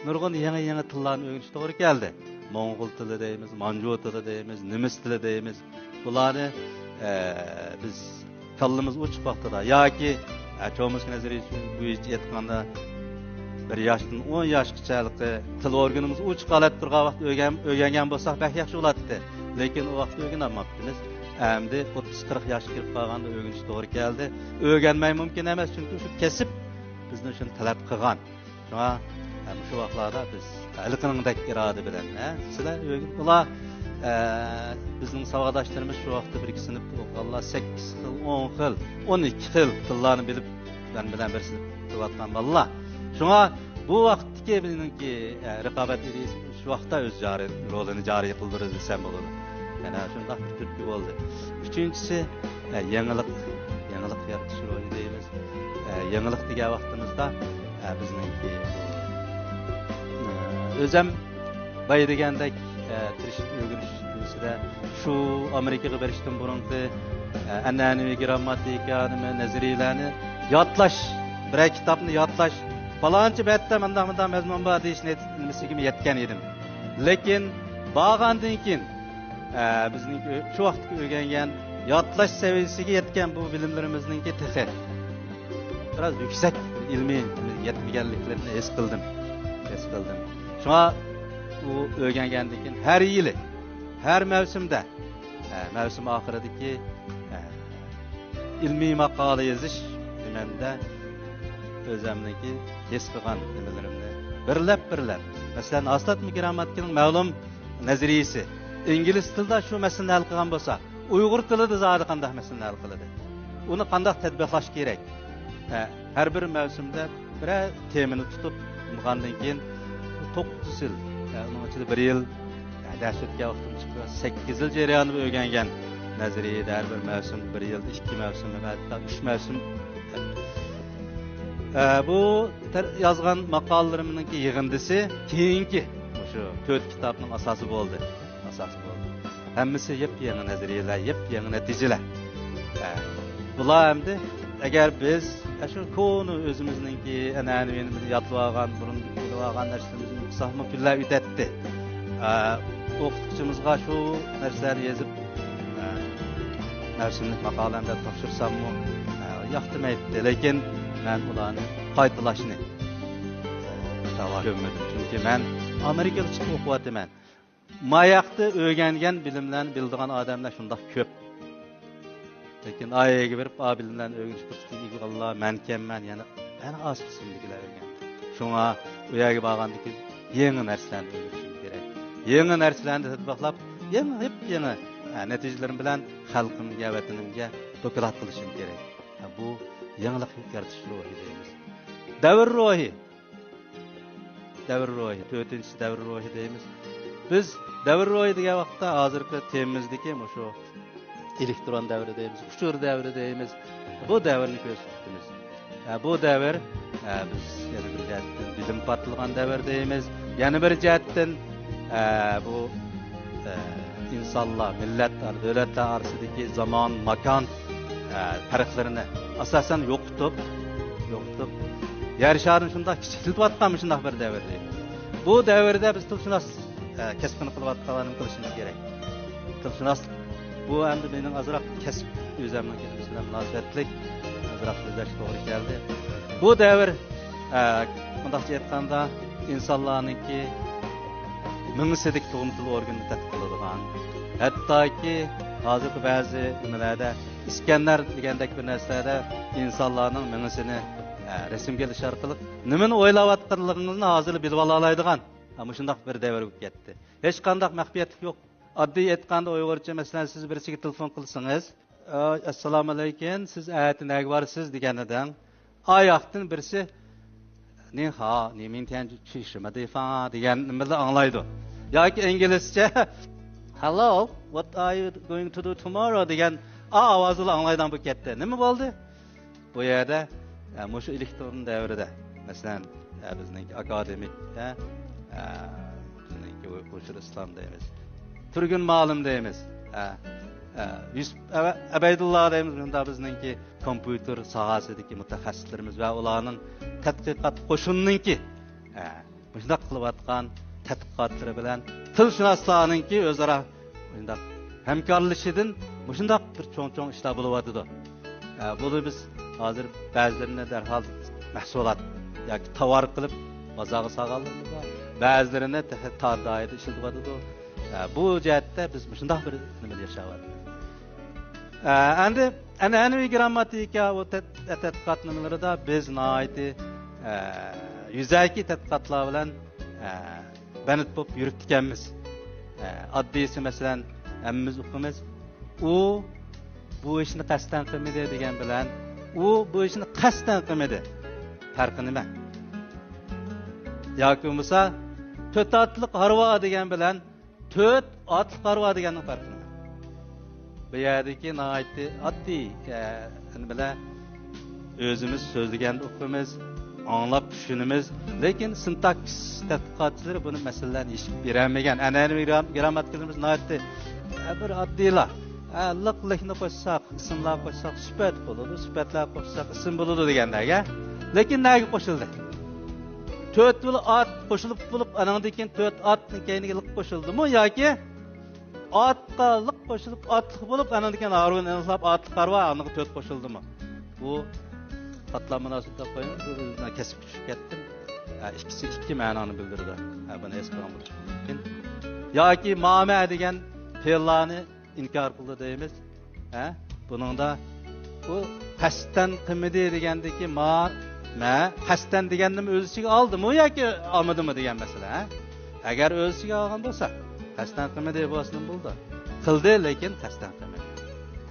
نۇرغۇن يېڭى، يېڭى تىللارنى ئۆگىنىش توغرا كەلدى. موڭغۇل تىلى دەيمىز، مانجۇ تىلى دەيمىز، نېمىس تىلى دەيمىز. بۇلارنى، ئە، بىز كاللىمىز ئوچۇق ۋاقتىدا ياكى، ئە، چومسكىي نەزەرىيىسى بويىچە ئېيتقاندا، بىر ياشتىن ئون ياشقىچەلىكى تىل ئورگىنىمىز ئوچۇق ھالەتتە تۇرغان ۋاقىتتا ئۆگەن-، ئۆگەنگەن بولساق بەك ياخشى بولاتتى. لېكىن ئۇ ۋاقىتتا ئۆگىنەلمەپتىمىز. ئەمدى ئوتتۇز قىرىق ياشقا كىرىپ قالغاندا ئۆگىنىش توغرا كەلدى. ئۆگەنمەي مۇمكىن ئەمەس، چۈنكى شۇ كەسىپ بىزنى شۇنى تەلەپ قىلغان. شۇڭا، ئە، مۇشۇ ۋاقىتلاردا بىز ھېلىقىنىڭدەك ئىرادە بىلەن، ئە، سىلەر ئۆگىنىپ، ئۇلار، ئە، بىزنىڭ ساۋاقداشلىرىمىز شۇ ۋاقىتتا بىرگە سىنىپتا ئوقۇغانلار سەككىز خىل، ئون خىل، ئون ئىككى خىل تىللارنى بىلىپ، بىلەن بىر سىنىپتا ئوقۇۋاتقان بالىلار. شۇڭا بۇ ۋاقىتتىكى بىزنىڭكى، ئە، رىقابەت ئېلىش شۇ ۋاقىتتا ئۆز جارى، رولىنى جارى قىلدۇرىدۇ دېسەم بولىدۇ. يەنە شۇنداق بىر تۈرتكە بولدى. ئۈچىنچىسى، ئە، يېڭىلىق، يېڭىلىق يارىتىش روھى دەيمىز. ئە، يېڭىلىق دېگەن ۋاقتىمىزدا، ئە، بىزنىڭكى، ئە، ئۆزەم بايا دېگەندەك، ئە، تىرىشىپ ئۆگىنىش يۈزىدە شۇ ئامېرىكىغا بېرىشتىن بۇرۇنقى، ئە، ئەنئەنىۋى گىرامماتىكا، نېمە، نەزەرىيەلەرنى يادلاش، بىرەر كىتابنى يادلاش، پالانچى بەتتە مۇنداق، مۇنداق مەزمۇن بار دېيىش نەتىجىسىگە يەتكەن ئىدىم. لېكىن بارغاندىن كېيىن، ئە، بىزنىڭ ئۆ-، شۇ ۋاقىتتىكى ئۆگەنگەن، يادلاش سەۋىيەسىگە يەتكەن بۇ بىلىملىرىمىزنىڭكى تېخى بىراز يۈكسەك ئىلمىي يەتمىگەنلىكلىرىنى ھېس قىلدىم. ھېس قىلدىم. شۇڭا ئۇ ئۆگەنگەندىن كېيىن ھەر يىلى، ھەر مەۋسۇمدا، ئە، مەۋسۇم ئاخىرىدىكى، ئە، ئىلمىي ماقالە يېزىش دېمەمدە ئۆزەمنىڭكى ھېس قىلغان نېمىلىرىمنى بىرلەپ-بىرلەپ، مەسىلەن، ھاسىلاتما گىرامماتىكىنىڭ مەلۇم نەزەرىيىسى ئىنگلىز تىلىدا شۇ مەسىلىنى ھەل قىلغان بولسا، ئۇيغۇر تىلىدا زادى قانداق مەسىلىنى ھەل قىلىدۇ؟ ئۇنى قانداق تەتبىقلاش كېرەك؟ ھە، ھەر بىر مەۋسۇمدا بىرەر تېمىنى تۇتۇپ، ئۇنىغاندىن كېيىن توققۇز يىل، ھە، ئۇنىڭ ئىچىدە بىر يىل، ھە، دەرس ئۆتكەن ۋاقتىم چىقىپ، سەككىز يىل جەريانىدا ئۆگەنگەن نەزەرىيەدە ھەر بىر مەۋسۇم، بىر يىل، ئىككى مەۋسۇم، ھەتتا ئۈچ مەۋسۇم. ھە، بۇ تەر-، يازغان ماقالىلىرىمنىڭكى يىغىندىسى كېيىنكى مۇشۇ تۆت كىتابنىڭ ئاساسى بولدى. ئاساسى بولدى. ھەممىسى يېپيېڭى نەزەرىيەلەر، يېپيېڭى نەتىجىلەر. ھە. بۇلار ئەمدى ئەگەر بىز، ئە، شۇ كونا ئۆزىمىزنىڭكى ئەنئەنىۋىنى يادلىۋالغان، بۇرۇن بىلىۋالغان نەرسىلىرىمىزنى ئوقۇساقمۇ كۈنلەر ئۆتەتتى. ئە، ئوقۇتقۇچىمىزغا شۇ نەرسىلەرنى يېزىپ، ئە، مەۋسۇملۇق ماقالەمدە تاپشۇرساممۇ، ئە، ياقتۇرمايتتى. لېكىن مەن ئۇلارنى قايتىلاشنى، ئە، داۋا كۆرمىدىم. چۈنكى مەن ئامېرىكىغا چىقىپ ئوقۇۋاتىمەن. ماياقتا ئۆگەنگەن بىلىملەرنى بىلىدىغان ئادەملەر شۇنداق كۆپ. لېكىن ئاياغىغا بېرىپ، ئا بىلىملەرنى ئۆگىنىش پۇرسىتىگە ئىگە بولغانلار مەنكەنمەن، يەنە، يەنە ئاز قىسىمدىكىلەر ئۆگەندى. شۇڭا ئۇ يەرگە بارغاندىن كېيىن يېڭى نەرسىلەرنى ئۆگىنىشىم كېرەك. يېڭى نەرسىلەرنى تەتبىقلاپ، يېڭى، يېپيېڭى، ئە، نەتىجىلىرىم بىلەن خەلقىمگە، ۋەتىنىمگە دوكلات قىلىشىم كېرەك. ئە، بۇ يېڭىلىق يارىتىش روھى دەيمىز. دەۋر روھى. دەۋر روھى، تۆتىنچىسى دەۋر روھى دەيمىز. بىز دەۋر روھى دېگەن ۋاقىتتا ھازىرقى تېمىمىزدىكى مۇشۇ ئېلېكترون دەۋرى دەيمىز، ئۇچۇر دەۋرى دەيمىز. بۇ دەۋرنى كۆرسىتىپ ئۆتىمىز. ھە، بۇ دەۋر، ھە، بىز يەنە بىر جەھەتتىن بىلىم پارتلىغان دەۋر دەيمىز. يەنە بىر جەھەتتىن، ھە، بۇ، ھە، ئىنسانلار، مىللەتلەر، دۆلەتلەر ئارىسىدىكى زامان، ماكان، ھە، پەرقلىرىنى ئاساسەن يوقىتىپ، يوقىتىپ، يەر شارىنى شۇنداق كىچىكلىتىۋاتقان مۇشۇنداق بىر دەۋر دەيمىز. بۇ دەۋردە بىز تىلشۇناس، ئە، كەسپىنى قىلىۋاتقانلارنى قىلىشىمىز كېرەك. تىلشۇناس، بۇ ئەمدى مېنىڭ ئازراق كەسىپ ئۆزەمنىڭ ئىلمى بىلەن مۇناسىۋەتلىك، ئازراق سۆزلەشكە توغرا كەلدى. بۇ دەۋر، ئە، مۇنداقچە ئېيتقاندا، ئىنسانلارنىڭكى مېڭىسىدىكى تۇغما تىل ئورگىنىنى تەتقىق قىلىدىغان، ھەتتاكى ھازىرقى بەزى نېمىلەردە، ئىسكەنەر دېگەندەك بىر نەرسىلەردە ئىنسانلارنىڭ مېڭىسىنى، ئە، رەسىمگە ئېلىش ئارقىلىق نېمىنى ئويلاۋاتقانلىقىڭىزنى ھازىرلا بىلىۋالالايدىغان، ھە، مۇشۇنداق بىر دەۋر بولۇپ كەتتى. ھېچقانداق مەخپىيەتلىك يوق. ئاددىي ئېيتقاندا ئۇيغۇرچە، مەسىلەن، سىز بىرسىگە تېلېفون قىلسىڭىز، «ئە، ئەسسالامۇئەلەيكۇم، سىز ئەتە نەگە بارىسىز؟» دېگەندە، ئاياقتىن بىرسى، «نىڭخاۋ، نىمىنتيەن چۈشىمە دېفاڭ» دېگەن نېمىلا ئاڭلايدۇ. ياكى ئىنگلىزچە، «Hello, what are you going to do tomorrow؟» دېگەن ئا ئاۋازىلا ئاڭلايدىغان بولۇپ كەتتى. نېمە بولدى؟ بۇ يەردە، ئە، مۇشۇ ئېلېكترون دەۋرىدە، مەسىلەن، ئە، بىزنىڭكى ئاكادېمىك، ئە، ئە، بىزنىڭكى ئۇ-، ئۇيغۇر ئىسلام دەيمىز، تۈرگىن مالىم دەيمىز، ئە، ئە، يۈسۈپ ئەبە-، ئەبەيدۇللا دەيمىز، مۇندا بىزنىڭكى كومپيۇتېر ساھەسىدىكى مۇتەخەسسىسلىرىمىز ۋە ئۇلارنىڭ تەتقىقات قوشۇنىنىڭكى، ئە، مۇشۇنداق قىلىۋاتقان تەتقىقاتلىرى بىلەن تىلشۇناسلارنىڭكى ئۆزئارا مۇشۇنداق ھەمكارلىشىدىن مۇشۇنداق بىر چوڭ-چوڭ ئىشلار بولۇۋاتىدۇ. ئە، بۇنى بىز ھازىر بەزىلىرىنى دەرھال مەھسۇلات ياكى تاۋار قىلىپ بازارغا سالغانلىرىمىز بار. بەزىلىرىنى تېخى تار دائىرىدە ئىشلىتىۋاتىدۇ. ئە، بۇ جەھەتتە بىز مۇشۇنداق بىر نېمىدە ياشاۋاتىمىز. ئە، ئەمدى ئەنئەنىۋى گىرامماتىكا، ئۇ تەت-، تەتقىقات نېمىلىرىدا بىز ناھايىتى، ئە، يۈزەكى تەتقىقاتلار بىلەن، ئە، بەند بولۇپ يۈرۈپتىكەنمىز. ئاددىيسى، مەسىلەن، ھەممىمىز ئۇقىمىز. ئۇ بۇ ئىشنى قەستەن قىلمىدى دېگەن بىلەن، ئۇ بۇ ئىشنى قەستەن قىلمىدى. پەرقى نېمە؟ ياكى بولمىسا، تۆت ئاتلىق ھارۋا دېگەن بىلەن، تۆت ئاتلىق ھارۋا دېگەننىڭ پەرقى نېمە؟ بۇ يەردىكى ناھايىتى ئاددىي، ئە، نېمە بىلەن، ئۆزىمىز سۆزلىگەندە ئۇقىمىز، ئاڭلاپ چۈشىنىمىز. لېكىن سىنتاكسىس تەتقىقاتچىلىرى بۇنى مەسىلىلەرنى يېشىپ بېرەلمىگەن. ئەنئەنىۋى گرام-، گرامماتىكىلىرىمىز ناھايىتى، ئە، بىر ئاددىيلا. ئە، لىق، لىكنى قوشساق، ئىسىملار قوشساق، سۈپەت بولىدۇ، سۈپەتلەر قوشساق، ئىسىم بولىدۇ دېگەندەك، ھە؟ لېكىن نەگە قوشۇلدى؟ تۆت بىلەن ئات قوشۇلۇپ بولۇپ، ئانىڭدىن كېيىن تۆت ئاتنىڭ كەينىگە لىق قوشۇلدىمۇ ياكى ئاتقا لىق قوشۇلۇپ، ئاتلىق بولۇپ، ئانىڭدىن كېيىن ھارۋىنى ئېنىقلاپ، ئاتلىق ھارۋا، ئانىڭغا تۆت قوشۇلدىمۇ؟ بۇ قاتلام مۇناسىۋىتىدە قويۇڭ، بۇ ئۆزىنىڭ كەسىپكە چۈشۈپ كەتتىم. ھە، ئىككىسى ئىككى مەنانى بىلدۈرىدۇ. ھە، بۇنى ھېس قىلغان بولۇشى مۇمكىن. ياكى مامە دېگەن پېئىللارنى ئىنكار قىلدى دەيمىز. ھە؟ بۇنىڭدا ئۇ قەستەن قىلمىدى دېگەندىكى ما، مە، قەستەن دېگەننىمۇ ئۆز ئىچىگە ئالدىمۇ ياكى ئالمىدىمۇ دېگەن مەسىلە، ھە؟ ئەگەر ئۆز ئىچىگە ئالغان بولسا، قەستەن قىلمىدى بولسىمۇ بولىدۇ. قىلدى، لېكىن قەستەن قىلمىدى.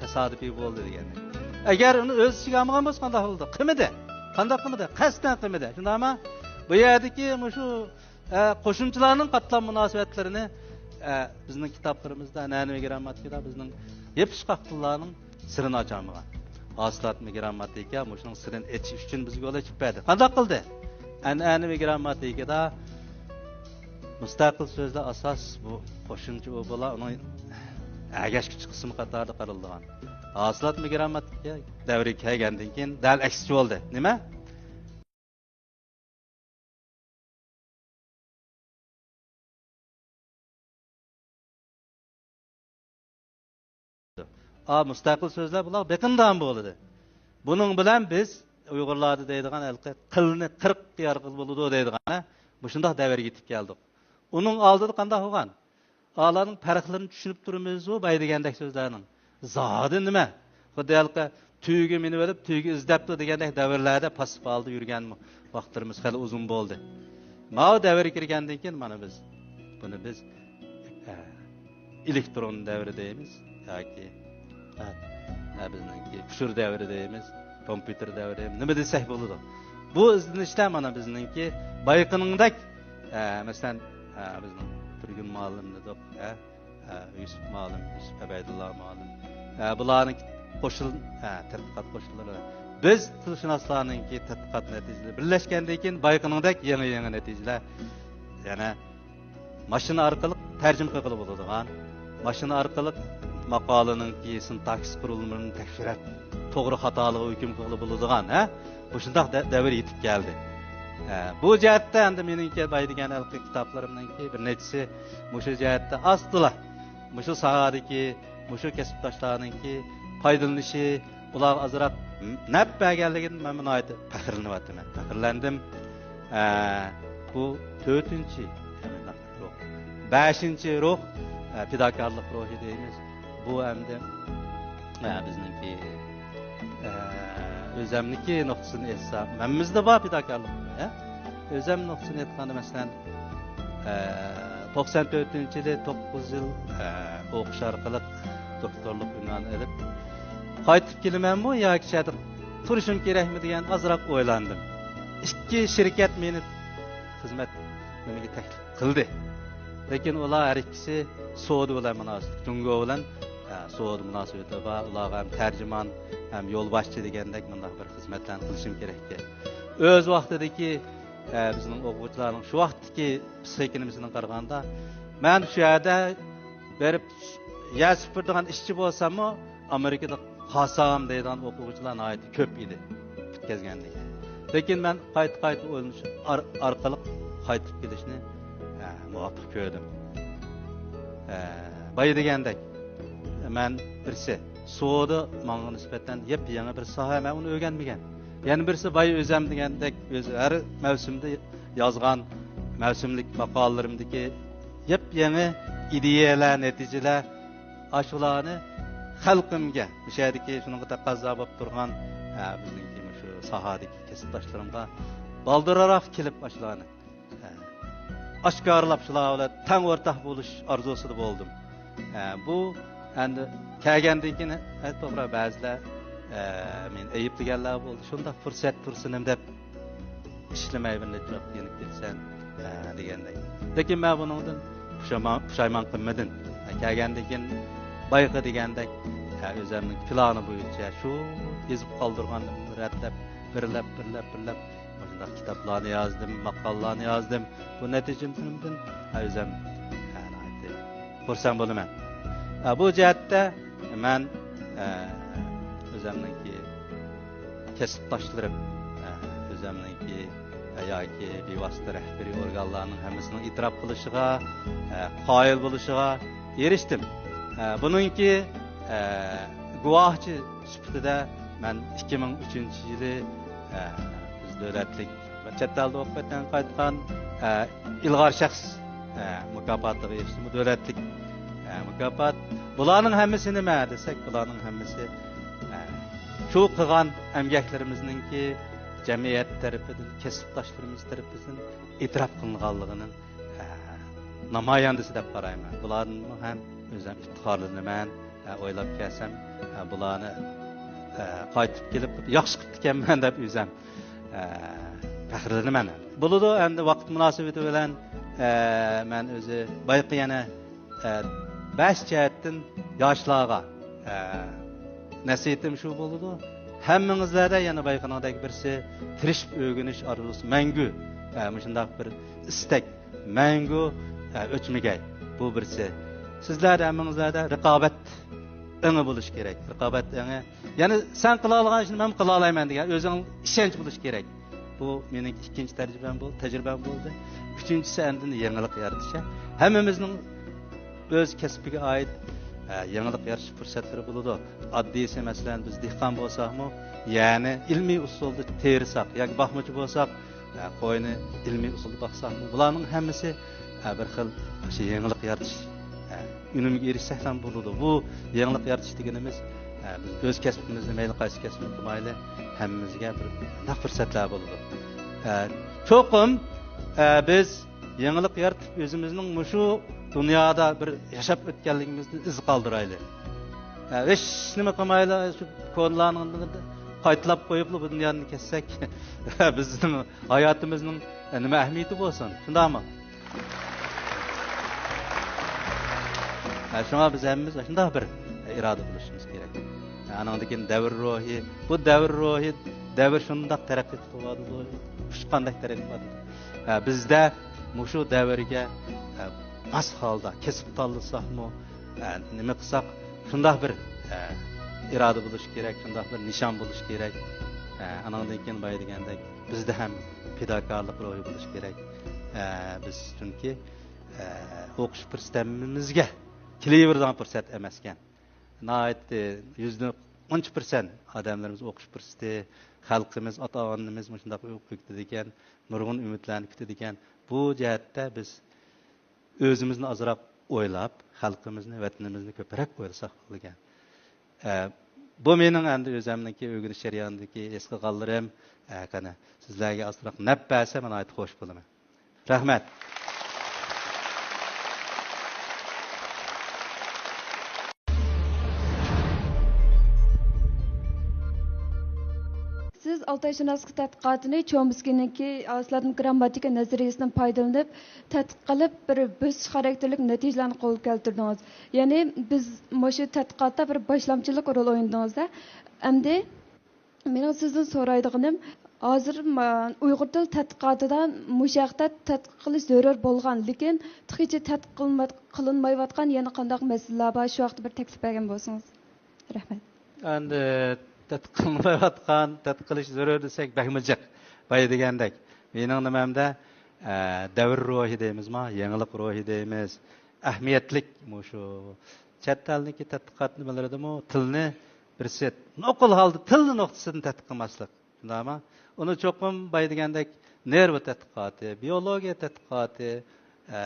تاسادىپىي بولدى دېگەندەك. ئەگەر ئۇنى ئۆز ئىچىگە ئالمىغان بولسا قانداق بولىدۇ؟ قىلمىدى. قانداق قىلمىدى؟ قەستەن قىلمىدى. شۇنداقمۇ؟ بۇ يەردىكى مۇشۇ ئە، قوشۇمچىلارنىڭ قاتلام مۇناسىۋەتلىرىنى، ئە، بىزنىڭ كىتابلىرىمىزدا، ئەنئەنىۋى گرامماتىكىدا بىزنىڭ يېپىشقاق تىللارنىڭ سىرىنى ئاچالمىغان. ھاسىلاتمى گرامماتىكا مۇشۇنىڭ سىرىنى ئېچىش ئۈچۈن بىزگە يول ئېچىپ بەردى. قانداق قىلدى؟ ئەنئەنىۋى گرامماتىكىدا مۇستەقىل سۆزلەر ئاساس، بۇ قوشۇمچە ئۇ بولا، ئۇنىڭ ئەگەشكۈچ قىسمى قاتارىدا قارىلىدىغان. ھاسىلاتمى گرامماتىكا دەۋرىگە كەلگەندىن كېيىن دەل ئەكسىچە بولدى. نېمە؟ ئا، مۇستەقىل سۆزلەر بۇلار بېقىندام بولىدۇ. بۇنىڭ بىلەن بىز ئۇيغۇرلاردا دەيدىغان ھېلىقى قىلنى قىرىق يارغىلى بولىدۇ دەيدىغان، ھە؟ مۇشۇنداق دەۋرگە يېتىپ كەلدۇق. ئۇنىڭ ئالدىدا قانداق بولغان؟ ئالارنىڭ پەرقلىرىنى چۈشىنىپ تۇرىمىزۇ باي دېگەندەك سۆزلەرنىڭ. زادى نېمە؟ خۇددى ھېلىقى تۈگە مىنىۋېلىپ، تۈگە ئىزدەپتۇ دېگەندەك دەۋرلەردە پاسسىپ ھالدا يۈرگەن ۋاقىتلىرىمىز خېلى ئۇزۇن بولدى. ماۋۇ دەۋرگە كىرگەندىن كېيىن مانا بىز، بۇنى بىز، ئە، ئېلېكترون دەۋرى دەيمىز ياكى، ئە، ئە، بىزنىڭكى ئۇچۇر دەۋرى دەيمىز، كومپيۇتېر دەۋرى، نېمە دېسەك بولىدۇ. بۇ ئىزدىنىشلەر مانا بىزنىڭكى بايىقىنىڭدەك، ئە، مەسىلەن، ئە، بىزنىڭ تۈرگۈن مۇئەللىم دېدۇق، ئە، ئە، يۈسۈپ مۇئەللىم، يۈسۈپ ئەبەيدۇللا مۇئەللىم، ئە، بۇلارنىڭ قوشۇل-، ئە، تەتقىقات قوشۇنلىرى، بىز تىلشۇناسلارنىڭكى تەتقىقات نەتىجىلىرى بىرلەشكەندىن كېيىن بايىقىنىڭدەك يېڭى-يېڭى نەتىجىلەر يەنە ماشىنا ئارقىلىق تەرجىمە قىلغىلى بولىدىغان، ماشىنا ئارقىلىق ماقالىنىڭكى سىنتاكسىس قۇرۇلمىلىرىنى تەكشۈرۈپ، توغرا خاتالىقىغا ھۆكۈم قىلغىلى بولىدىغان، ھە؟ مۇشۇنداق دە-، دەۋر يېتىپ كەلدى. ھە، بۇ جەھەتتە ئەمدى مېنىڭكى باي دېگەن ھېلىقى كىتابلىرىمنىڭكى بىر نەچچىسى مۇشۇ جەھەتتە ئاستىلا، مۇشۇ ساھەدىكى، مۇشۇ كەسىپداشلارنىڭكى پايدىلىنىشى، ئۇلارغا ئازراق نەپ بەرگەنلىكىدىن مەن ناھايىتى پەخىرلىنىۋاتىمەن، پەخىرلەندىم. ئە، بۇ تۆتىنچى، روھ. بەشىنچى روھ، ئە، پىداكارلىق روھى دەيمىز. بۇ ئەمدى، ئە، بىزنىڭكى، ئە، ئۆزەمنىڭكى نۇقتىسىدىن ئېيتسا، ھەممىمىزدە بار پىداكارلىق روھى، ھە؟ ئۆزەم نۇقتىسىدىن ئېيتقاندا، مەسىلەن، ئە، توقسان تۆتىنچى يىلى توققۇز يىل، ئە، ئوقۇش ئارقىلىق دوكتورلۇق ئۇنۋانى ئېلىپ، قايتىپ كېلىمەنمۇ ياكى شۇ يەردە تۇرۇشۇم كېرەكمۇ دېگەن ئازراق ئويلاندىم. ئىككى شىركەت مېنى خىزمەت نېمىگە تەكلىپ قىلدى. لېكىن ئۇلار ھەر ئىككىسى سودا بىلەن مۇناسىۋەتلىك، جۇڭگو بىلەن، ئە، سودا مۇناسىۋىتى بار. ئۇلارغا ھەم تەرجىمان، ھەم يولباشچى دېگەندەك مۇنداق بىر خىزمەتلەرنى قىلىشىم كېرەككەن. ئۆز ۋاقتىدىكى، ئە، بىزنىڭ ئوقۇغۇچىلارنىڭ شۇ ۋاقىتتىكى پسىخىكا نېمىسىدىن قارىغاندا، مەن شۇ يەردە بېرىپ يەر سۈپۈرىدىغان ئىشچى بولساممۇ، ئامېرىكىدا قالسام دەيدىغان ئوقۇغۇچىلار ناھايىتى كۆپ ئىدى، پۈتكەزگەندىن كېيىن. لېكىن مەن قايتا-قايتا ئويلىنىش ئار-، ئارقىلىق قايتىپ كېلىشنى، ئە، مۇۋاپىق كۆردۈم. ئە، بايا دېگەندەك، مەن بىرسى، سودا ماڭا نىسبەتەن يېپيېڭى بىر ساھە، مەن ئۇنى ئۆگەنمىگەن. يەنە بىرسى، بايا ئۆزەم دېگەندەك، ئۆزى ھەر مەۋسۇمدا يازغان مەۋسۇملۇق ماقالىلىرىمدىكى يېپيېڭى ئىدىيەلەر، نەتىجىلەر، ئاشۇلارنى خەلقىمگە، مۇشۇ يەردىكى شۇنىڭغا تەقەززا بولۇپ تۇرغان، ھە، بىزنىڭكى مۇشۇ ساھەدىكى كەسىپداشلىرىمغا بالدۇرراق كېلىپ ئاشۇلارنى، ھە، ئاشكارىلاپ، شۇلار بىلەن تەڭ ئورتاق بولۇش ئارزۇسىدا بولدۇم. ئە، بۇ ئەمدى كەلگەندىن كېيىن، ئە، توغرا، بەزىلەر، ئە، مېنى ئەيىبلىگەنلەر بولدى. شۇنداق پۇرسەت تۇرسۇنۇم دەپ ئىشلىمەي بىر نەچچە ۋاقىت يېنىپ كېتىسەن، ئە، دېگەندەك. لېكىن مەن بۇنىڭدىن پۇشايمان، پۇشايمان قىلمىدىم. ئە، كەلگەندىن كېيىن بايىقى دېگەندەك، ئە، ئۆزۈمنىڭ پىلانى بويىچە شۇ يېزىپ قالدۇرغانلىرىمنى رەتلەپ، بىرلەپ، بىرلەپ، بىرلەپ، مۇشۇنداق كىتابلارنى يازدىم، ماقالىلارنى يازدىم. بۇ نەتىجىمدىن، ھە، ئۆزۈم، ھە، ناھايىتى خۇرسەن بولىمەن. ھە، بۇ جەھەتتە مەن، ھە، ئۆزۈمنىڭكى كەسىپداشلىرىم، ھە، ئۆزۈمنىڭكى، ھە، ياكى بىۋاسىتە رەھبىرىي ئورگانلارنىڭ ھەممىسىنىڭ ئېتىراپ قىلىشىغا، ھە، قايىل بولۇشىغا ئېرىشتىم. ھە، بۇنىڭكى، ھە، گۇۋاھچى سۈپىتىدە مەن ئىككى مىڭ ئۈچىنچى يىلى، ئە، بىز دۆلەتلىك ۋە چەت ئەلدە ئوقۇپ قايتقان، ئە، ئىلغار شەخس، ئە، مۇكاپاتىغا ئېرىشتىم. بۇ دۆلەتلىك، ئە، مۇكاپات. بۇلارنىڭ ھەممىسى نېمە دېسەك، بۇلارنىڭ ھەممىسى، ئە، شۇ قىلغان ئەمگەكلىرىمىزنىڭكى جەمئىيەت تەرىپىدىن، كەسىپداشلىرىمىز تەرىپىدىن ئېتىراپ قىلىنغانلىقىنىڭ، ئە، نامايەندىسى دەپ قارايمەن. بۇلاردىنمۇ ھەم ئۆزۈم ئىپتىخارلىنىمەن. ئە، ئويلاپ كەلسەم، ئە، بۇلارنى، ئە، قايتىپ كېلىپ ياخشى قىپتىكەنمەن دەپ ئۆزۈم، ئە، پەخىرلىنىمەن. بولىدۇ، ئەمدى ۋاقىت مۇناسىۋىتى بىلەن، ئە، مەن ئۆزى بايىقى يەنە، ئە، بەش جەھەتتىن ياشلارغا، ئە، نەسىھىتىم شۇ بولىدۇ. ھەممىڭىزلەردە يەنە بايىقىنىڭدەك بىرسى تىرىشىپ ئۆگىنىش ئارزۇسى مەڭگۈ، ئە، مۇشۇنداق بىر ئىستەك مەڭگۈ، ئە، ئۆچمىگەي. بۇ بىرسى. سىزلەردە، ھەممىڭىزلەردە رىقابەت ئېڭى بولۇشى كېرەك. رىقابەت ئېڭى. يەنى سەن قىلالىغان ئىشنى مەن قىلالايمەن دېگەن ئۆزۈڭ ئىشەنچ بولۇشى كېرەك. بۇ مېنىڭ ئىككىنچى تەجرىبەم بولدى، تەجرىبەم بولدى. ئۈچىنچىسى ئاندىن يېڭىلىق يارىتىش. ھەممىمىزنىڭ ئۆز كەسپىگە ئائىت، ئە، يېڭىلىق يارىتىش پۇرسەتلىرى بولىدۇ. ئاددىيسى، مەسىلەن، بىز دېھقان بولساقمۇ، يەنى ئىلمىي ئۇسۇلدا تېرىساق ياكى باقمىچى بولساق، ئە، قوينى ئىلمىي ئۇسۇلدا باقساقمۇ، بۇلارنىڭ ھەممىسى، ئە، بىر خىل شۇ يېڭىلىق يارىتىش، ئە، ئۈنۈمگە ئېرىشسەكلا بولىدۇ. بۇ يېڭىلىق يارىتىش دېگىنىمىز، ئە، بىز ئۆز كەسپىمىزنى، مەيلى قايسى كەسىپنى قىلمايلى، ھەممىمىزگە بىر مۇنداق پۇرسەتلەر بولىدۇ. ئە، چوقۇم، ئە، بىز يېڭىلىق يارىتىپ، ئۆزىمىزنىڭ مۇشۇ دۇنيادا بىر ياشاپ ئۆتكەنلىكىمىزنى ئىز قالدۇرايلى. ھە، ھېچ نېمە قىلمايلا، شۇ كونىلارنىڭ قايتىلاپ قويۇپلا بۇ دۇنيادىن كەتسەك، بىزنىڭ ھاياتىمىزنىڭ نېمە ئەھمىيىتى بولسۇن؟ شۇنداقمۇ؟ ھە، شۇڭا بىز ھەممىمىز شۇنداق بىر ئىرادە قىلىشىمىز كېرەك. ھە، ئانىڭدىن كېيىن دەۋر روھى، بۇ دەۋر روھى، دەۋر شۇنداق تەرەققىي قىلىۋاتىدۇ، ئۇچقاندەك تەرەققىي قىلىۋاتىدۇ. ھە، بىزدە مۇشۇ دەۋرگە، ھە، ماس ھالدا كەسىپ تاللىساقمۇ، ئە، نېمە قىلساق، شۇنداق بىر، ئە، ئىرادە بولۇشى كېرەك، شۇنداق بىر نىشان بولۇشى كېرەك. ئە، ئانىڭدىن كېيىن بايا دېگەندەك، بىزدە ھەم پىداكارلىق روھى بولۇشى كېرەك. ئە، بىز چۈنكى، ئە، ئوقۇش پۇرسىتىمىزگە كېلىۋېرىدىغان پۇرسەت ئەمەسكەن. ناھايىتى يۈزدىن ئون پىرسەنت ئادەملىرىمىز ئوقۇش پۇرسىتى، خەلقىمىز، ئاتا-ئانىمىز مۇشۇنداق ئۆ-، كۈتىدىكەن، نۇرغۇن ئۈمىدلەرنى كۈتىدىكەن. بۇ جەھەتتە بىز ئۆزىمىزنى ئازراق ئويلاپ، خەلقىمىزنى، ۋەتىنىمىزنى كۆپرەك ئويلىساق بولىدىكەن. ئە، بۇ مېنىڭ ئەمدى ئۆزۈمنىڭكى ئۆگىنىش جەريانىدىكى ھېس قىلغانلىرىم. ئە، قېنى، سىزلەرگە ئازراق نەپ بەرسە، مەن ناھايىتى خوش بولىمەن. رەھمەت. سىز ئالتايشۇناسلىق تەتقىقاتىنى چومسكىنىڭكى ئاسلارنىڭ گرامماتىكا نەزەرىيىسىدىن پايدىلىنىپ، تەتقىق قىلىپ، بىر بۆسۈش خاراكتېرلىك نەتىجىلەرنى قولغا كەلتۈردىڭىز. يەنى بىز مۇشۇ تەتقىقاتتا بىر باشلامچىلىق رول ئوينىدىڭىز-دە. ئەمدى مېنىڭ سىزدىن سورايدىغىنىم، ھازىر ما-، ئۇيغۇر تىل تەتقىقاتىدا مۇشۇ ھەقتە تەتقىق قىلىش زۆرۈر بولغان، لېكىن تېخىچە تەتقىق قىلما-، قىلىنمايۋاتقان يەنە قانداق مەسىلىلەر بار؟ شۇ ھەقتە بىر تەكلىپ بەرگەن بولسىڭىز. رەھمەت. ئەمدى تەتقىق قىلىنمايۋاتقان، تەتقىق قىلىش زۆرۈر دېسەك، بەكمۇ جىق. بايا دېگەندەك، مېنىڭ نېمەمدە، ئە، دەۋر روھى دەيمىزما، يېڭىلىق روھى دەيمىز. ئەھمىيەتلىك مۇشۇ چەت ئەلنىڭكى تەتقىقات نېمىلىرىدىمۇ تىلنى بىرسى نوقۇل ھالدا تىلنى نۇقتىسىدىن تەتقىق قىلماسلىق. شۇنداقمۇ؟ ئۇنى چوقۇم بايا دېگەندەك نېرۋا تەتقىقاتى، بىيولوگىيە تەتقىقاتى، ئە،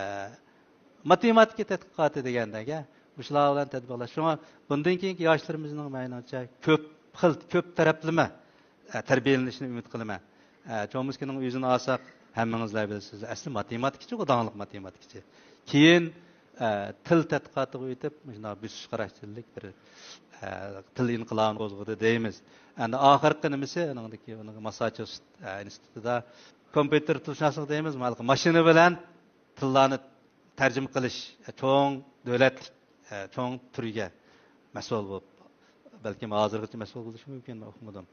ماتېماتىكا تەتقىقاتى دېگەندەك، ئە، مۇشۇلار بىلەن تەتبىقلاش. شۇڭا بۇندىن كېيىنكى ياشلىرىمىزنىڭ مېنىڭچە كۆپ خىل، كۆپ تەرەپلىمە، ئە، تەربىيەلىنىشىنى ئۈمىد قىلىمەن. ئە، چومسكىنىڭ ئۆزىنى ئالساق، ھەممىڭىزلەر بىلىسىز، ئەسلى ماتېماتىكىچىغۇ، داڭلىق ماتېماتىكىچى. كېيىن، ئە، تىل تەتقىقاتىغا ئۆتۈپ، مۇشۇنداق بۆسۈش خاراكتېرلىك بىر، ئە، تىل ئىنقىلابىنى قوزغىدى دەيمىز. ئەمدى ئاخىرقى نېمىسى، ئۇنىڭدىكى، ئۇنىڭ ماسساچۇسېتس، ئە، ئىنستىتۇتىدا كومپيۇتېر تىلشۇناسلىق دەيمىز، ماشىنا بىلەن تىللارنى تەرجىمە قىلىش، چوڭ دۆلەتلىك، ئە، چوڭ تۈرگە مەسئۇل بولۇپ، بەلكىم ھازىرغىچە مەسئۇل بولۇشى مۇمكىن، مەن ئۇقمىدىم.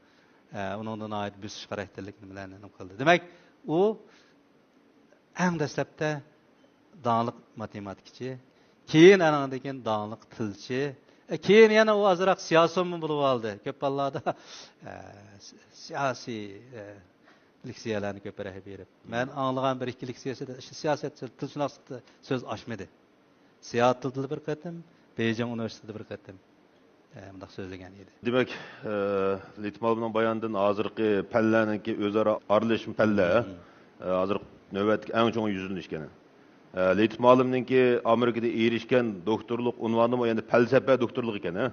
ئە، ئۇنىڭدا ناھايىتى بۆسۈش خاراكتېرلىك نېمىلەرنى نېمە قىلدى. دېمەك، ئۇ ئەڭ دەسلەپتە داڭلىق ماتېماتىكىچى، كېيىن ئانىڭدىن كېيىن داڭلىق تىلچى، ئە، كېيىن يەنە ئۇ ئازراق سىياسىيونمۇ بولۇپ ئالدى. كۆپ ھاللاردا، ئە، سىياسىي، ئە، لېكسىيەلەرنى كۆپرەك بېرىپ، مەن ئاڭلىغان بىر ئىككى لېكسىيەسىدە شۇ سىياسەت، تىلشۇناسلىقتا سۆز ئاچمىدى. سىئاتلدا بىر قېتىم، بېيجىڭ ئۇنىۋېرسىتېتىدا بىر قېتىم، ئە، مۇنداق سۆزلىگەن ئىدى. دېمەك، ئە، لېتىپ مۇئەللىمنىڭ بايانىدىن ھازىرقى پەنلەرنىڭكى ئۆزئارا ئارىلىشىش پەنلەر، ئە، ھازىرقى نۆۋەتتىكى ئەڭ چوڭ يۈزلىنىش ئىكەن. ئە، لېتىپ مۇئەللىمنىڭكى ئامېرىكىدا ئېرىشكەن دوكتورلۇق ئۇنۋانىمۇ يەنە پەلسەپە دوكتورلۇقى ئىكەن، ھە؟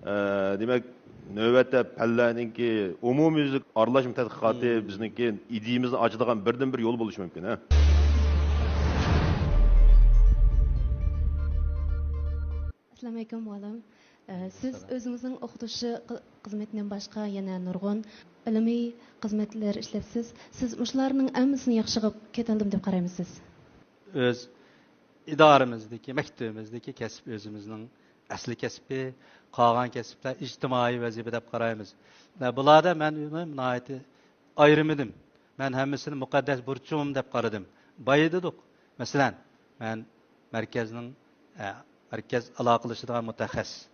ئە، دېمەك، نۆۋەتتە پەنلەرنىڭكى ئومۇميۈزلۈك ئارىلاشما تەتقىقاتى بىزنىڭكى ئىدىيىمىزنى ئاچىدىغان بىردىنبىر يول بولۇشى مۇمكىن، ھە؟ ئەسسالامۇئەلەيكۇم، مۇئەللىم. ئە، سىز ئۆزىڭىزنىڭ ئوقۇتۇش خىزمىتىدىن باشقا يەنە نۇرغۇن ئىلمىي خىزمەتلەر ئىشلەپسىز. سىز مۇشۇلارنىڭ ھەممىسىنى ياخشى قىلىپ كېتەلىدىم دەپ قارايمىز سىز؟ ئۆز ئىدارىمىزدىكى، مەكتىپىمىزدىكى كەسىپ ئۆزىمىزنىڭ ئەسلى كەسپى، قالغان كەسىپلەر ئىجتىمائىي ۋەزىپە دەپ قارايمىز. بۇلاردا مەن ناھايىتى ئايرىمىدىم. مەن ھەممىسىنى مۇقەددەس بۇرچۇم دەپ قارىدىم. بايىدىدۇق. مەسىلەن، مەن مەركەزنىڭ، ئە، مەركەز ئالاقىلىشىدىغان مۇتەخەسسىس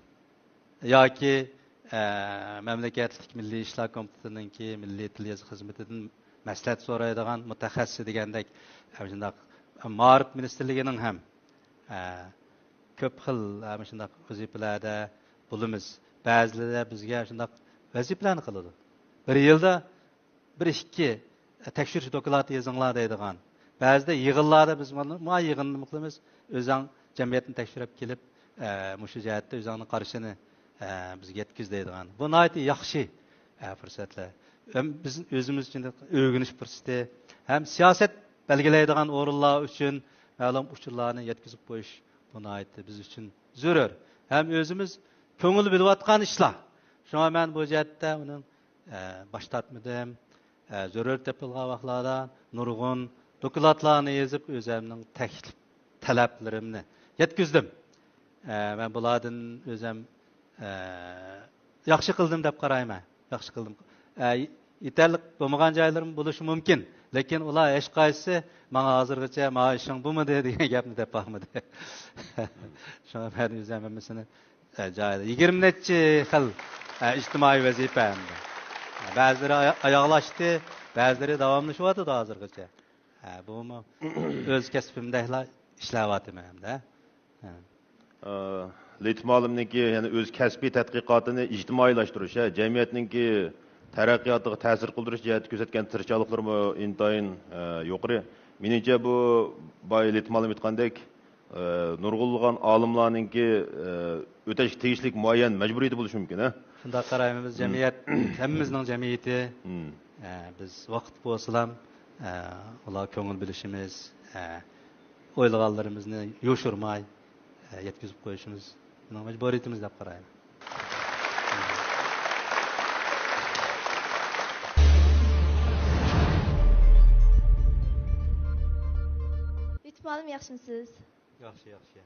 ياكى، ئە، مەملىكەتلىك مىللىي ئىشلار كومىتېتىنىڭكى مىللىي تىل يېزىق خىزمىتىدىن مەسلىھەت سورايدىغان مۇتەخەسسىس دېگەندەك، ئە، شۇنداق مائارىپ مىنىستىرلىكىنىڭ ھەم، ئە، كۆپ خىل، ئە، مۇشۇنداق ۋەزىپىلەردە بولىمىز. بەزىلىرى بىزگە شۇنداق ۋەزىپىلەرنى قىلىدۇ. بىر يىلدا بىر ئىككى تەكشۈرۈش دوكلاتى يېزىڭلار دەيدىغان. بەزىدە يىغىنلاردا بىز مانا، مانا يىغىننى نېمە قىلىمىز، ئۆزۈڭ جەمئىيەتنى تەكشۈرۈپ كېلىپ، ئە، مۇشۇ جەھەتتە ئۆزۈڭنىڭ قارىشىنى، ئە، بىزگە يەتكۈز دەيدىغان. بۇ ناھايىتى ياخشى، ئە، پۇرسەتلەر. ھەم بىز ئۆزىمىز ئۈچۈن ئۆگىنىش پۇرسىتى، ھەم سىياسەت بەلگىلەيدىغان ئورۇنلار ئۈچۈن مەلۇم ئۇچۇرلارنى يەتكۈزۈپ قويۇش، بۇ ناھايىتى بىز ئۈچۈن زۆرۈر. ھەم ئۆزىمىز كۆڭۈل بۆلۈۋاتقان ئىشلار. شۇڭا مەن بۇ جەھەتتە ئۇنىڭ ئە، باش تارتمىدىم. ئە، زۆرۈر تېپىلغان ۋاقىتلاردا نۇرغۇن دوكلاتلارنى يېزىپ، ئۆزۈمنىڭ تەكلىپ، تەلەپلىرىمنى يەتكۈزدۈم. ئە، مەن بۇلاردىن ئۆزۈم، ئە، ياخشى قىلدىم دەپ قارايمەن. ياخشى قىلدىم. ئە، يېتەرلىك بولمىغان جايلىرىم بولۇشى مۇمكىن. لېكىن ئۇلار ھېچقايسىسى ماڭا ھازىرغىچە «ماۋۇ ئىشىڭ بولمىدى» دېگەن گەپنى دەپ باقمىدى. شۇڭا مەن ئۆزۈم ھەممىسىنى ئە، جايىدا يىگىرمە نەچچە خىل، ئە، ئىجتىمائىي ۋەزىپە ئەمدى. بەزىلىرى ئايا-، ئاياغلاشتى، بەزىلىرى داۋاملىشىۋاتىدۇ ھازىرغىچە. ئە، بۇمۇ ئۆز كەسپىمدەكلا ئىشلەۋاتىمەن ئەمدى. ھە. ئە، لېتىپ مۇئەللىمنىڭكى يەنە ئۆز كەسپىي تەتقىقاتىنى ئىجتىمائىيلاشتۇرۇش، ھە، جەمئىيەتنىڭكى تەرەققىياتىغا تەسىر قىلدۇرۇش جەھەتتە كۆرسەتكەن تىرىشچانلىقلىرىمۇ ئىنتايىن، ئە، يۇقىرى. مېنىڭچە، بۇ بايا لېتىپ مۇئەللىم ئېيتقاندەك، ئە، نۇرغۇنلىغان ئالىملارنىڭكى، ئە، ئۆتەشكە تېگىشلىك مۇئەييەن مەجبۇرىيىتى بولۇشى مۇمكىن، ھە؟ شۇنداق قارايمىز، مم. جەمئىيەت، ھەممىمىزنىڭ جەمئىيىتى، مم. ئە، بىز ۋاقىت بولسىلا، ئە، ئۇلارغا كۆڭۈل بۆلۈشىمىز، ئە، ئويلىغانلىرىمىزنى يوشۇرماي، ئە، يەتكۈزۈپ قويۇشىمىز بىزنىڭ مەجبۇرىيىتىمىز دەپ قارايمەن. لېتىپ مۇئەللىم، ياخشىمۇسىز؟ ياخشى، ياخشى.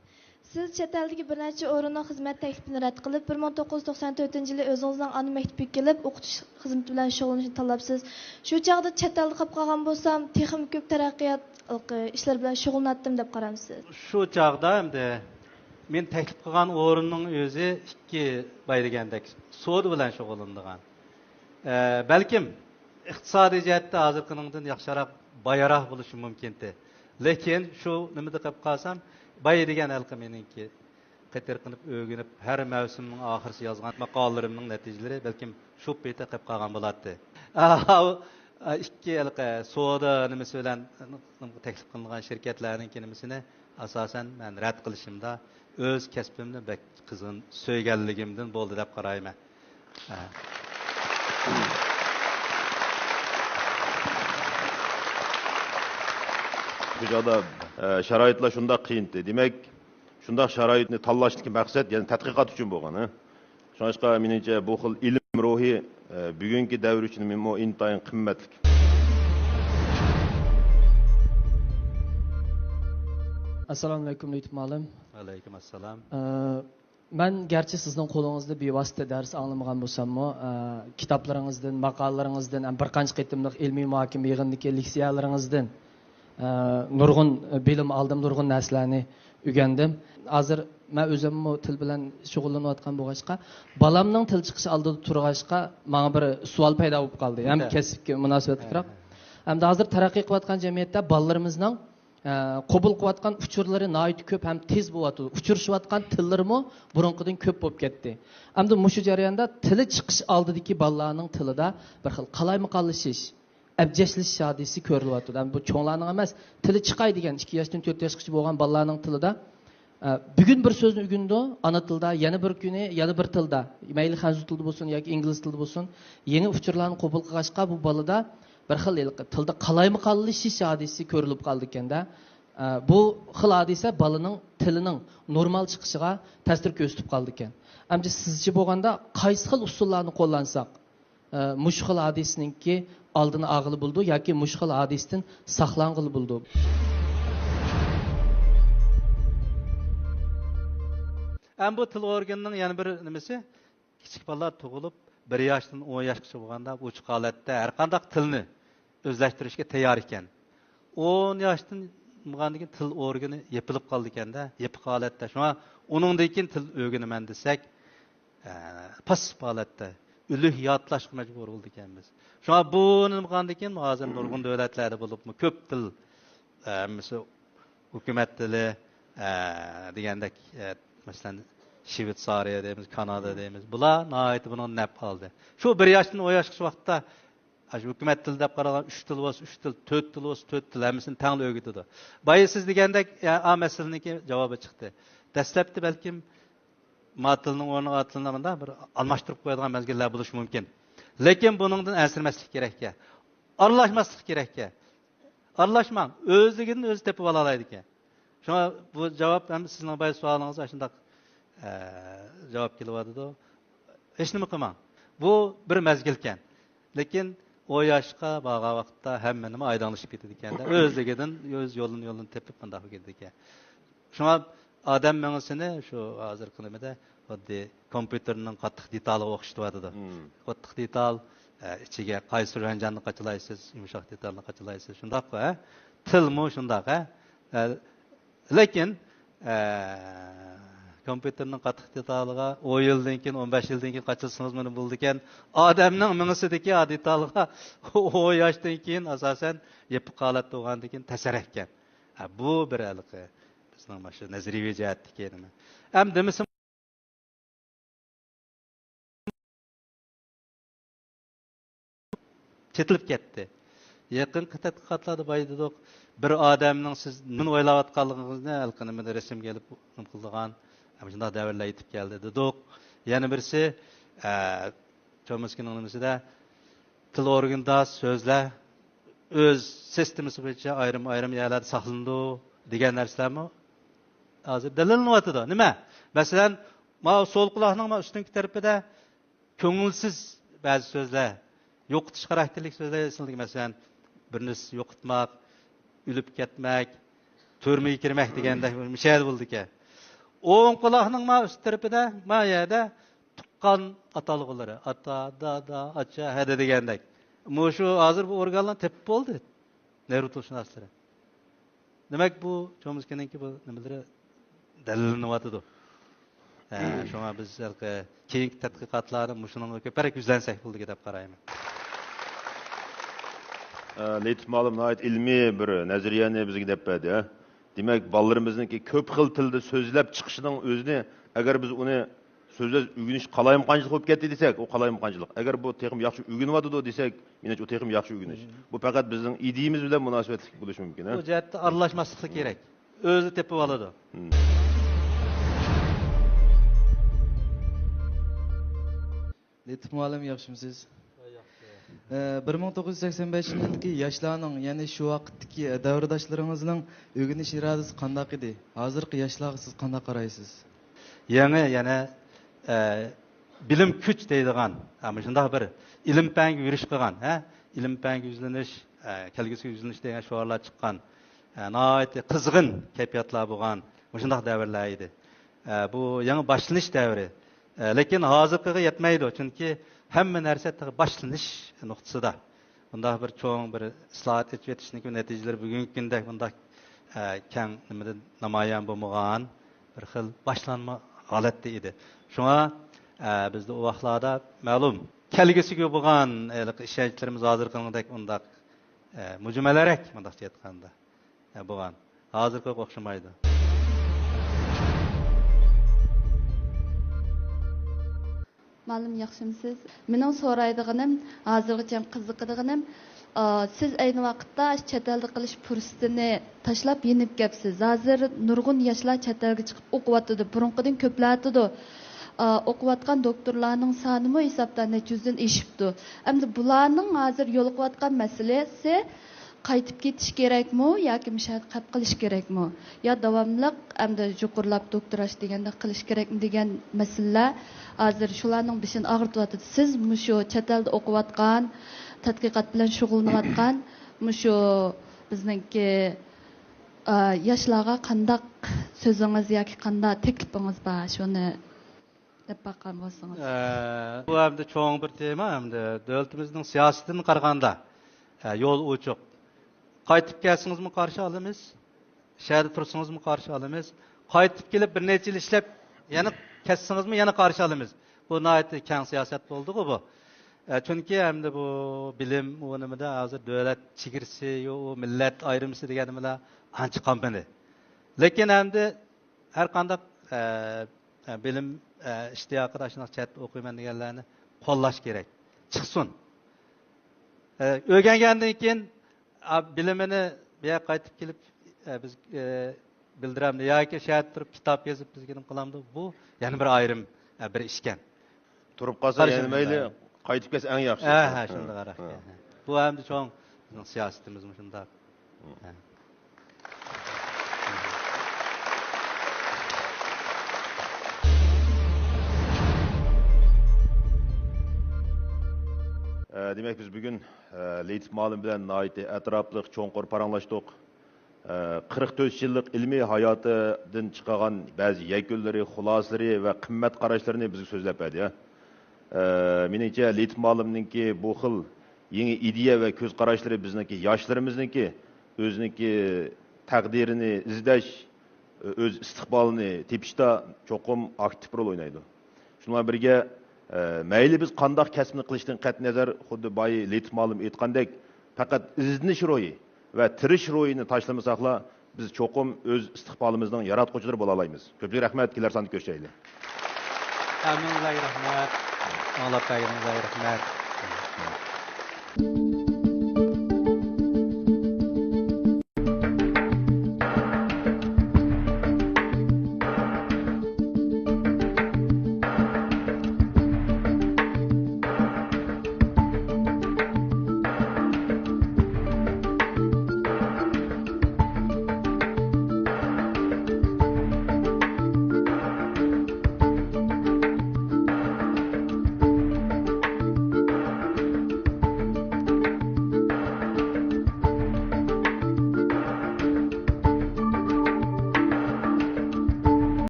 سىز چەت ئەلدىكى بىر نەچچە ئورۇننىڭ خىزمەت تەكلىپىنى رەت قىلىپ، بىر مىڭ توققۇز يۈز توقسان تۆتىنچى يىلى ئۆزىڭىزنىڭ ئانا مەكتىپىگە كېلىپ، ئوقۇتۇش خىزمىتى بىلەن شۇغۇللىنىشنى تاللاپسىز. شۇ چاغدا چەت ئەلدە قالىپ قالغان بولسام، تېخىمۇ كۆپ تەرەققىيات ئىشلىرى بىلەن شۇغۇللىناتتىم دەپ قارامسىز؟ شۇ چاغدا ئەمدى مېنى تەكلىپ قىلغان ئورۇننىڭ ئۆزى ئىككى باي دېگەندەك سودا بىلەن شۇغۇللىنىدىغان. ئە، بەلكىم ئىقتىسادىي جەھەتتە ھازىرقىنىڭدىن ياخشىراق، بايراق بولۇشى مۇمكىنتى. لېكىن شۇ نېمىدە قېلىپ قالسام، باي دېگەن ھېلىقى مېنىڭكى قېتىرقىنىپ ئۆگىنىپ، ھەر مەۋسۇمنىڭ ئاخىرىسى يازغان ماقالىلىرىمنىڭ نەتىجىلىرى بەلكىم شۇ پېتى قېلىپ قالغان بولاتتى. ئىككى ھېلىقى سودا نېمىسى بىلەن تەكلىپ قىلىنغان شىركەتلەرنىڭكى نېمىسىنى ئاساسەن مەن رەت قىلىشىمدا ئۆز كەسپىمنى بەك قىزغىن سۆيگەنلىكىمدىن بولدى دەپ قارايمەن. ھە. شۇ چاغدا، ئە، شارائىتلار شۇنداق قىيىنتى. دېمەك، شۇنداق شارائىتنى تاللاشتىكى مەقسەت يەنە تەتقىقات ئۈچۈن بولغان، ھە؟ شۇڭلاشقا، مېنىڭچە، بۇ خىل ئىلىم روھى، ئە، بۈگۈنكى دەۋر ئۈچۈن مۇ-، ئىنتايىن قىممەتلىك. ئەسسالامۇئەلەيكۇم، لېتىپ مۇئەللىم. ۋەئەلەيكۇم ئەسسالام. ئە، مەن گەرچە سىزنىڭ قولىڭىزدا بىۋاسىتە دەرس ئاڭلىمىغان بولساممۇ، ئە، كىتابلىرىڭىزدىن، ماقالىلىرىڭىزدىن، ھەم بىر قانچە قېتىملىق ئىلمىي مۇھاكىمە يىغىنىدىكى لېكسىيەلىرىڭىزدىن، ئە، نۇرغۇن بىلىم ئالدىم، نۇرغۇن نەرسىلەرنى ئۆگەندىم. ھازىر مەن ئۆزۈممۇ تىل بىلەن شۇغۇللىنىۋاتقان بولغاچقا، بالامنىڭ تىل چىقىشى ئالدىدا تۇرغاچقا، ماڭا بىر سوئال پەيدا بولۇپ قالدى. ھەم كەسىپكە مۇناسىۋەتلىكراق. ھەمدە ھازىر تەرەققىي قىلىۋاتقان جەمئىيەتتە بالىلىرىمىزنىڭ، ئە، قوبۇل قىلىۋاتقان ئۇچۇرلىرى ناھايىتى كۆپ ھەم تېز بولۇۋاتىدۇ. ئۇچرىشىۋاتقان تىللىرىمۇ بۇرۇنقىدىن كۆپ بولۇپ كەتتى. ئەمدى مۇشۇ جەرياندا تىلى چىقىش ئالدىدىكى بالىلارنىڭ تىلىدا بىر خىل قالايمىقانلىشىش، ئەبجەشلىشىش ھادىسىسى كۆرۈلۈۋاتىدۇ. ئەمدى بۇ چوڭلارنىڭ ئەمەس، تىلى چىقاي دېگەن ئىككى ياشتىن تۆت ياشقىچە بولغان بالىلارنىڭ تىلىدا، ئە، بۈگۈن بىر سۆزنى ئۆگىنىدۇ، ئانا تىلدا، يەنە بىر كۈنى يەنە بىر تىلدا، مەيلى خەنزۇ تىلىدا بولسۇن ياكى ئىنگلىز تىلىدا بولسۇن، يېڭى ئۇچۇرلارنى قوبۇل قىلغاچقا، بۇ بالىدا بىر خىل ھېلىقى تىلدا قالايمىقانلىشىش ھادىسىسى كۆرۈلۈپ قالىدىكەن-دە. ئە، بۇ خىل ھادىسە بالىنىڭ تىلىنىڭ نورمال چىقىشىغا تەسىر كۆرسىتىپ قالىدىكەن. ئەمدى سىزچە بولغاندا قايسى خىل ئۇسۇللارنى قوللانساق، ئە، مۇشۇ خىل ھادىسىنىڭكى ئالدىنى ئالغىلى بولىدۇ ياكى مۇشۇ خىل ھادىسىدىن ساقلانغىلى بولىدۇ؟ ئەمما بۇ تىل ئورگىنىنىڭ يەنە بىر نېمىسى، كىچىك بالىلار تۇغۇلۇپ، بىر ياشتىن ئون ياشقىچە بولغاندا ئوچۇق ھالەتتە ھەر قانداق تىلنى ئۆزلەشتۈرۈشكە تەييار ئىكەن. ئون ياشتىن بولغاندىن كېيىن تىل ئورگىنى يېپىلىپ قالىدىكەن-دە، يېپىق ھالەتتە. شۇڭا ئۇنىڭدىن كېيىن تىل ئۆگىنىمەن دېسەك، ئە، پاسسىپ ھالەتتە ئۆلۈك ياتلاشقا مەجبۇر بولىدىكەنمىز. شۇڭا بۇنى بولغاندىن كېيىن ھازىر نۇرغۇن دۆلەتلەردە بولۇپمۇ كۆپ تىل، ئە، مىسال، ھۆكۈمەت تىلى، ئە، دېگەندەك، ئە، مەسىلەن، شۋېتسارىيە دەيمىز، كانادا دەيمىز. بۇلار ناھايىتى بۇنىڭدىن نەپ ئالدى. شۇ بىر ياشتىن ئون ياشقىچە ۋاقىتتا، ئاشۇ ھۆكۈمەت تىلى دەپ قارالغان ئۈچ تىل بولسا ئۈچ تىل، تۆت تىل بولسا تۆت تىل، ھەممىسىنى تەڭلا ئۆگىتىدۇ. بايا سىز دېگەندەك، ئە، ئا مەسىلىنىڭكى جاۋابى چىقتى. دەسلەپتە بەلكىم ما تىلنىڭ ئورنىغا ئا تىلنى مۇنداق بىر ئالماشتۇرۇپ قويىدىغان مەزگىللەر بولۇشى مۇمكىن. لېكىن بۇنىڭدىن ئەنسىرىمەسلىك كېرەككەن. ئارىلاشماسلىق كېرەككەن. ئارىلاشماڭ. ئۆزلۈكىدىن ئۆزى تېپىپ ئالالايدىكەن. شۇڭا بۇ جاۋاب ھەم سىزنىڭ بايا سوئالىڭىزغا شۇنداق، ئە، جاۋاب كېلىۋاتىدۇ. ھېچنېمە قىلماڭ. بۇ بىر مەزگىلكەن. لېكىن ئون ياشقا بارغان ۋاقىتتا ھەممە نېمە ئايدىڭلىشىپ كېتىدىكەن-دە. ئۆزلۈكىدىن، ئۆز يولىنى، يولىنى تېپىپ مۇنداق كېتىدىكەن. شۇڭا ئادەم مېڭىسىنى شۇ ھازىرقى نېمىدە خۇددى كومپيۇتېرنىڭ قاتتىق دېتالىغا ئوخشىتىۋاتىدۇ. مم. قاتتىق دېتال، ئە، ئىچىگە قايسى رەنجاننى قاچىلايسىز، يۇمشاق دېتالنى قاچىلايسىز، شۇنداققۇ، ھە؟ تىلمۇ شۇنداق، ھە؟ ئە، لېكىن، ئە، كومپيۇتېرنىڭ قاتتىق دېتالىغا ئون يىلدىن كېيىن، ئون بەش يىلدىن كېيىن قاچىلىسىڭىزمۇ بولىدىكەن. ئادەمنىڭ مېڭىسىدىكى ئا دېتالغا ئون ياشتىن كېيىن ئاساسەن يېپىق ھالەتتە بولغاندىن كېيىن تەسىر ئەتكەن. ھە، بۇ بىر ھېلىقى بىزنىڭ مانا شۇ نەزەرىيىۋى جەھەتتىكى نېمە. ئەمدى دېمىسىمۇ چېتىلىپ كەتتى. يېقىنقى تەتقىقاتلاردا بايا دېدۇق، بىر ئادەمنىڭ سىز نېمىنى ئويلاۋاتقانلىقىڭىزنى ھېلىقى نېمىدە رەسىمگە ئېلىپ نېمە قىلىدىغان، مۇشۇنداق دەۋرلەر يېتىپ كەلدى دېدۇق. يەنە بىرسى، ئە، چومسكىنىڭ نېمىسىدە تىل ئورگىنىدا سۆزلەر ئۆز سىستېمىسى بويىچە ئايرىم-ئايرىم يەرلەردە ساقلىنىدۇ دېگەن نەرسىلەرمۇ ھازىر دەلىللىنىۋاتىدۇ. نېمە؟ مەسىلەن، ماۋۇ سول قۇلاقنىڭ ماۋۇ ئۈستۈنكى تەرىپىدە كۆڭۈلسىز بەزى سۆزلەر، يوقىتىش خاراكتېرلىك سۆزلەر ئىشلىتىلگەن. مەسىلەن، بىر نەرسە يوقىتماق، ئۆلۈپ كەتمەك، تۈرمىگە كىرمەك دېگەندەك مىشەدە بولىدىكەن. ئوڭ قۇلاقنىڭ ما ئۈست تەرىپىدە، ما يەردە تۇغقان ئاتالغۇلىرى، ئاتا، دادا، ئاچا، ھەدە دېگەندەك. مۇشۇ ھازىر بۇ ئورگانلارنى تېپىپ بولدى نېرۋا تىلشۇناسلىرى. دېمەك، بۇ چومسكىنىڭكى بۇ نېمىلىرى دەلىللىنىۋاتىدۇ. ھە، شۇڭا بىز ھېلىقى كېيىنكى تەتقىقاتلاردا مۇشۇنىڭغا كۆپرەك يۈزلەنسەك بولىدىكەن دەپ قارايمەن. ئە، لېتىپ مۇئەللىم ناھايىتى ئىلمىي بىر نەزەرىيەنى بىزگە دەپ بەردى، ھە. دېمەك، بالىلىرىمىزنىڭكى كۆپ خىل تىلدا سۆزلەپ چىقىشىنىڭ ئۆزىنى، ئەگەر بىز ئۇنى سۆزلەش ئۆگىنىش قالايمىقانچىلىق بولۇپ كەتتى دېسەك، ئۇ قالايمىقانچىلىق. ئەگەر بۇ تېخىمۇ ياخشى ئۆگىنىۋاتىدۇ دېسەك، مېنىڭچە، ئۇ تېخىمۇ ياخشى ئۆگىنىش. بۇ پەقەت بىزنىڭ ئىدىيىمىز بىلەن مۇناسىۋەتلىك بولۇشى مۇمكىن، ھە؟ بۇ جەھەتتە ئارىلاشماسلىقى كېرەك. ئۆزى تېپىۋالىدۇ. لېتىپ مۇئەللىم، ياخشىمۇسىز؟ ۋاي، ياخشى. ئە، بىر مىڭ توققۇز يۈز سەكسەن بەشىنچى يىلدىكى ياشلارنىڭ، يەنى شۇ ۋاقىتتىكى، ئە، دەۋرداشلىرىڭىزنىڭ ئۆگىنىش ئىرادىسى قانداق ئىدى؟ ھازىرقى ياشلارغا سىز قانداق قارايسىز؟ يېڭى يەنە، ئە، بىلىم كۈچ دەيدىغان، ھە، مۇشۇنداق بىر ئىلىم پەنگە يۈرۈش قىلغان، ھە، ئىلىم پەنگە يۈزلىنىش، ئە، كەلگۈسىگە يۈزلىنىش دېگەن شوئارلار چىققان، ئە، ناھايىتى قىزغىن كەيپىياتلار بولغان مۇشۇنداق دەۋرلەر ئىدى. ئە، بۇ يېڭى باشلىنىش دەۋرى. ئە، لېكىن ھازىرقىغا يەتمەيدۇ، چۈنكى ھەممە نەرسە تېخى باشلىنىش نۇقتىسىدا. بۇنداق بىر چوڭ بىر ئىسلاھات ئېچىۋېتىشنىڭكى نەتىجىلىرى بۈگۈنكى كۈندەك بۇنداق، ئە، كەڭ نېمىدە نامايان بولمىغان بىر خىل باشلانما ھالەتتە ئىدى. شۇڭا، ئە، بىزدە ئۇ ۋاقىتلاردا مەلۇم كەلگۈسىگە بولغان ھېلىقى ئىشەنچلىرىمىز ھازىرقىدەك ئۇنداق، ئە، مۇجمەلرەك، مۇنداقچە ئېيتقاندا، ئە، بولغان. ھازىرقىغا ئوخشىمايدۇ. مۇئەللىم، ياخشىمۇسىز؟ مېنىڭ سورايدىغىنىم، ھازىرغىچە قىزىقىدىغىنىم، ئا، سىز ئەينى ۋاقىتتا چەت ئەلدە قىلىش پۇرسىتىنى تاشلاپ يېنىپ كەپسىز. ھازىر نۇرغۇن ياشلار چەت ئەلگە چىقىپ ئوقۇۋاتىدۇ، بۇرۇنقىدىن كۆپلەۋاتىدۇ. ئا، ئوقۇۋاتقان دوكتورلارنىڭ سانىمۇ ھېسابتا نەچچە يۈزدىن ئېشىپتۇ. ئەمدى بۇلارنىڭ ھازىر يولۇقۇۋاتقان مەسىلىسى، قايتىپ كېتىش كېرەكمۇ ياكى مۇشۇ يەردە قېلىپ قېلىش كېرەكمۇ؟ يا داۋاملىق ئەمدى يۇقىرىلاپ دوكتوراش دېگەندەك قىلىش كېرەكمۇ دېگەن مەسىلىلەر ھازىر شۇلارنىڭ بېشىنى ئاغرىتىۋاتىدۇ. سىز مۇشۇ چەت ئەلدە ئوقۇۋاتقان، تەتقىقات بىلەن شۇغۇللىنىۋاتقان مۇشۇ بىزنىڭكى، ئا، ياشلارغا قانداق سۆزىڭىز ياكى قانداق تەكلىپىڭىز بار؟ شۇنى دەپ باققان بولسىڭىز. ئە، بۇ ئەمدى چوڭ بىر تېما، ئەمدى دۆلىتىمىزنىڭ سىياسىتىدىن قارىغاندا، ئە، يول ئوچۇق. قايتىپ كەلسىڭىزمۇ قارشى ئالىمىز، شەھەردە تۇرسىڭىزمۇ قارشى ئالىمىز. قايتىپ كېلىپ بىر نەچچە يىل ئىشلەپ يەنە كەتسىڭىزمۇ يەنە قارشى ئالىمىز. بۇ ناھايىتى كەڭ سىياسەت بولدىغۇ بۇ. ئە، چۈنكى ئەمدى بۇ بىلىم، ئۇ نېمىدە ھازىر دۆلەت چېگرىسى، يو-، ئۇ مىللەت ئايرىمىسى دېگەن نېمىلەر ئانچە قالمىدى. لېكىن ئەمدى ھەر قانداق، ئە، ئە، بىلىم، ئە، ئىشتىياقىدا شۇنداق چەتتە ئوقۇيمەن دېگەنلەرنى قوللاش كېرەك. چىقسۇن. ئە، ئۆگەنگەندىن كېيىن، ئا، بىلىمىنى بۇ يەرگە قايتىپ كېلىپ، ئە، بىز، ئە، بىلدۈرەمدۇ ياكى شەھەردە تۇرۇپ كىتاب يېزىپ بىزگە نېمە قىلامدۇ؟ بۇ يەنە بىر ئيرىم، ئە، بىر ئىشكەن. تۇرۇپ قالسا يەنە مەيلى، قايتىپ كەلسە ئەڭ ياخشى. ھە، ھە، شۇنداق ھە. بۇ ئەمدى چوڭ بىزنىڭ سىياسىتىمىزمۇ شۇنداق. ھە. ئە، دېمەك، بىز بۈگۈن، ئە، لېيتىپ مۇئەللىم بىلەن ناھايىتى ئەتراپلىق، چوڭقۇر پاراڭلاشتۇق. ئە، قىرىق تۆت يىللىق ئىلمىي ھاياتىدىن چىقارغان بەزى يەكۈنلىرى، خۇلاسىلىرى ۋە قىممەت قاراشلىرىنى بىزگە سۆزلەپ بەردى. ئە، مېنىڭچە، لېيتىپ مۇئەللىمنىڭكى بۇ خىل يېڭى ئىدىيە ۋە كۆز قاراشلىرى بىزنىڭكى ياشلىرىمىزنىڭكى ئۆزىنىڭكى تەقدىرىنى ئىزدەش، ئۆز ئىستىقبالىنى تېپىشتا چوقۇم ئاكتىپ رول ئوينايدۇ. شۇنىڭ بىلەن بىرگە، ئە، مەيلى بىز قانداق كەسىپنى قىلىشتىن قەتئىينەزەر، خۇددى بايا لېيتىپ مۇئەللىم ئېيتقاندەك، پەقەت ئىزدىنىش روھى ۋە تىرىشىش روھىنى تاشلىمىساقلا، بىز چوقۇم ئۆز ئىستىقبالىمىزنىڭ ياراتقۇچىلىرى بولالايمىز. كۆپلۈك رەھمەت، كېلەر ساندا كۆرۈشەيلى. ھەممىڭلارغا رەھمەت، ئاڭلاپ بەرگىنىڭلارغا رەھمەت.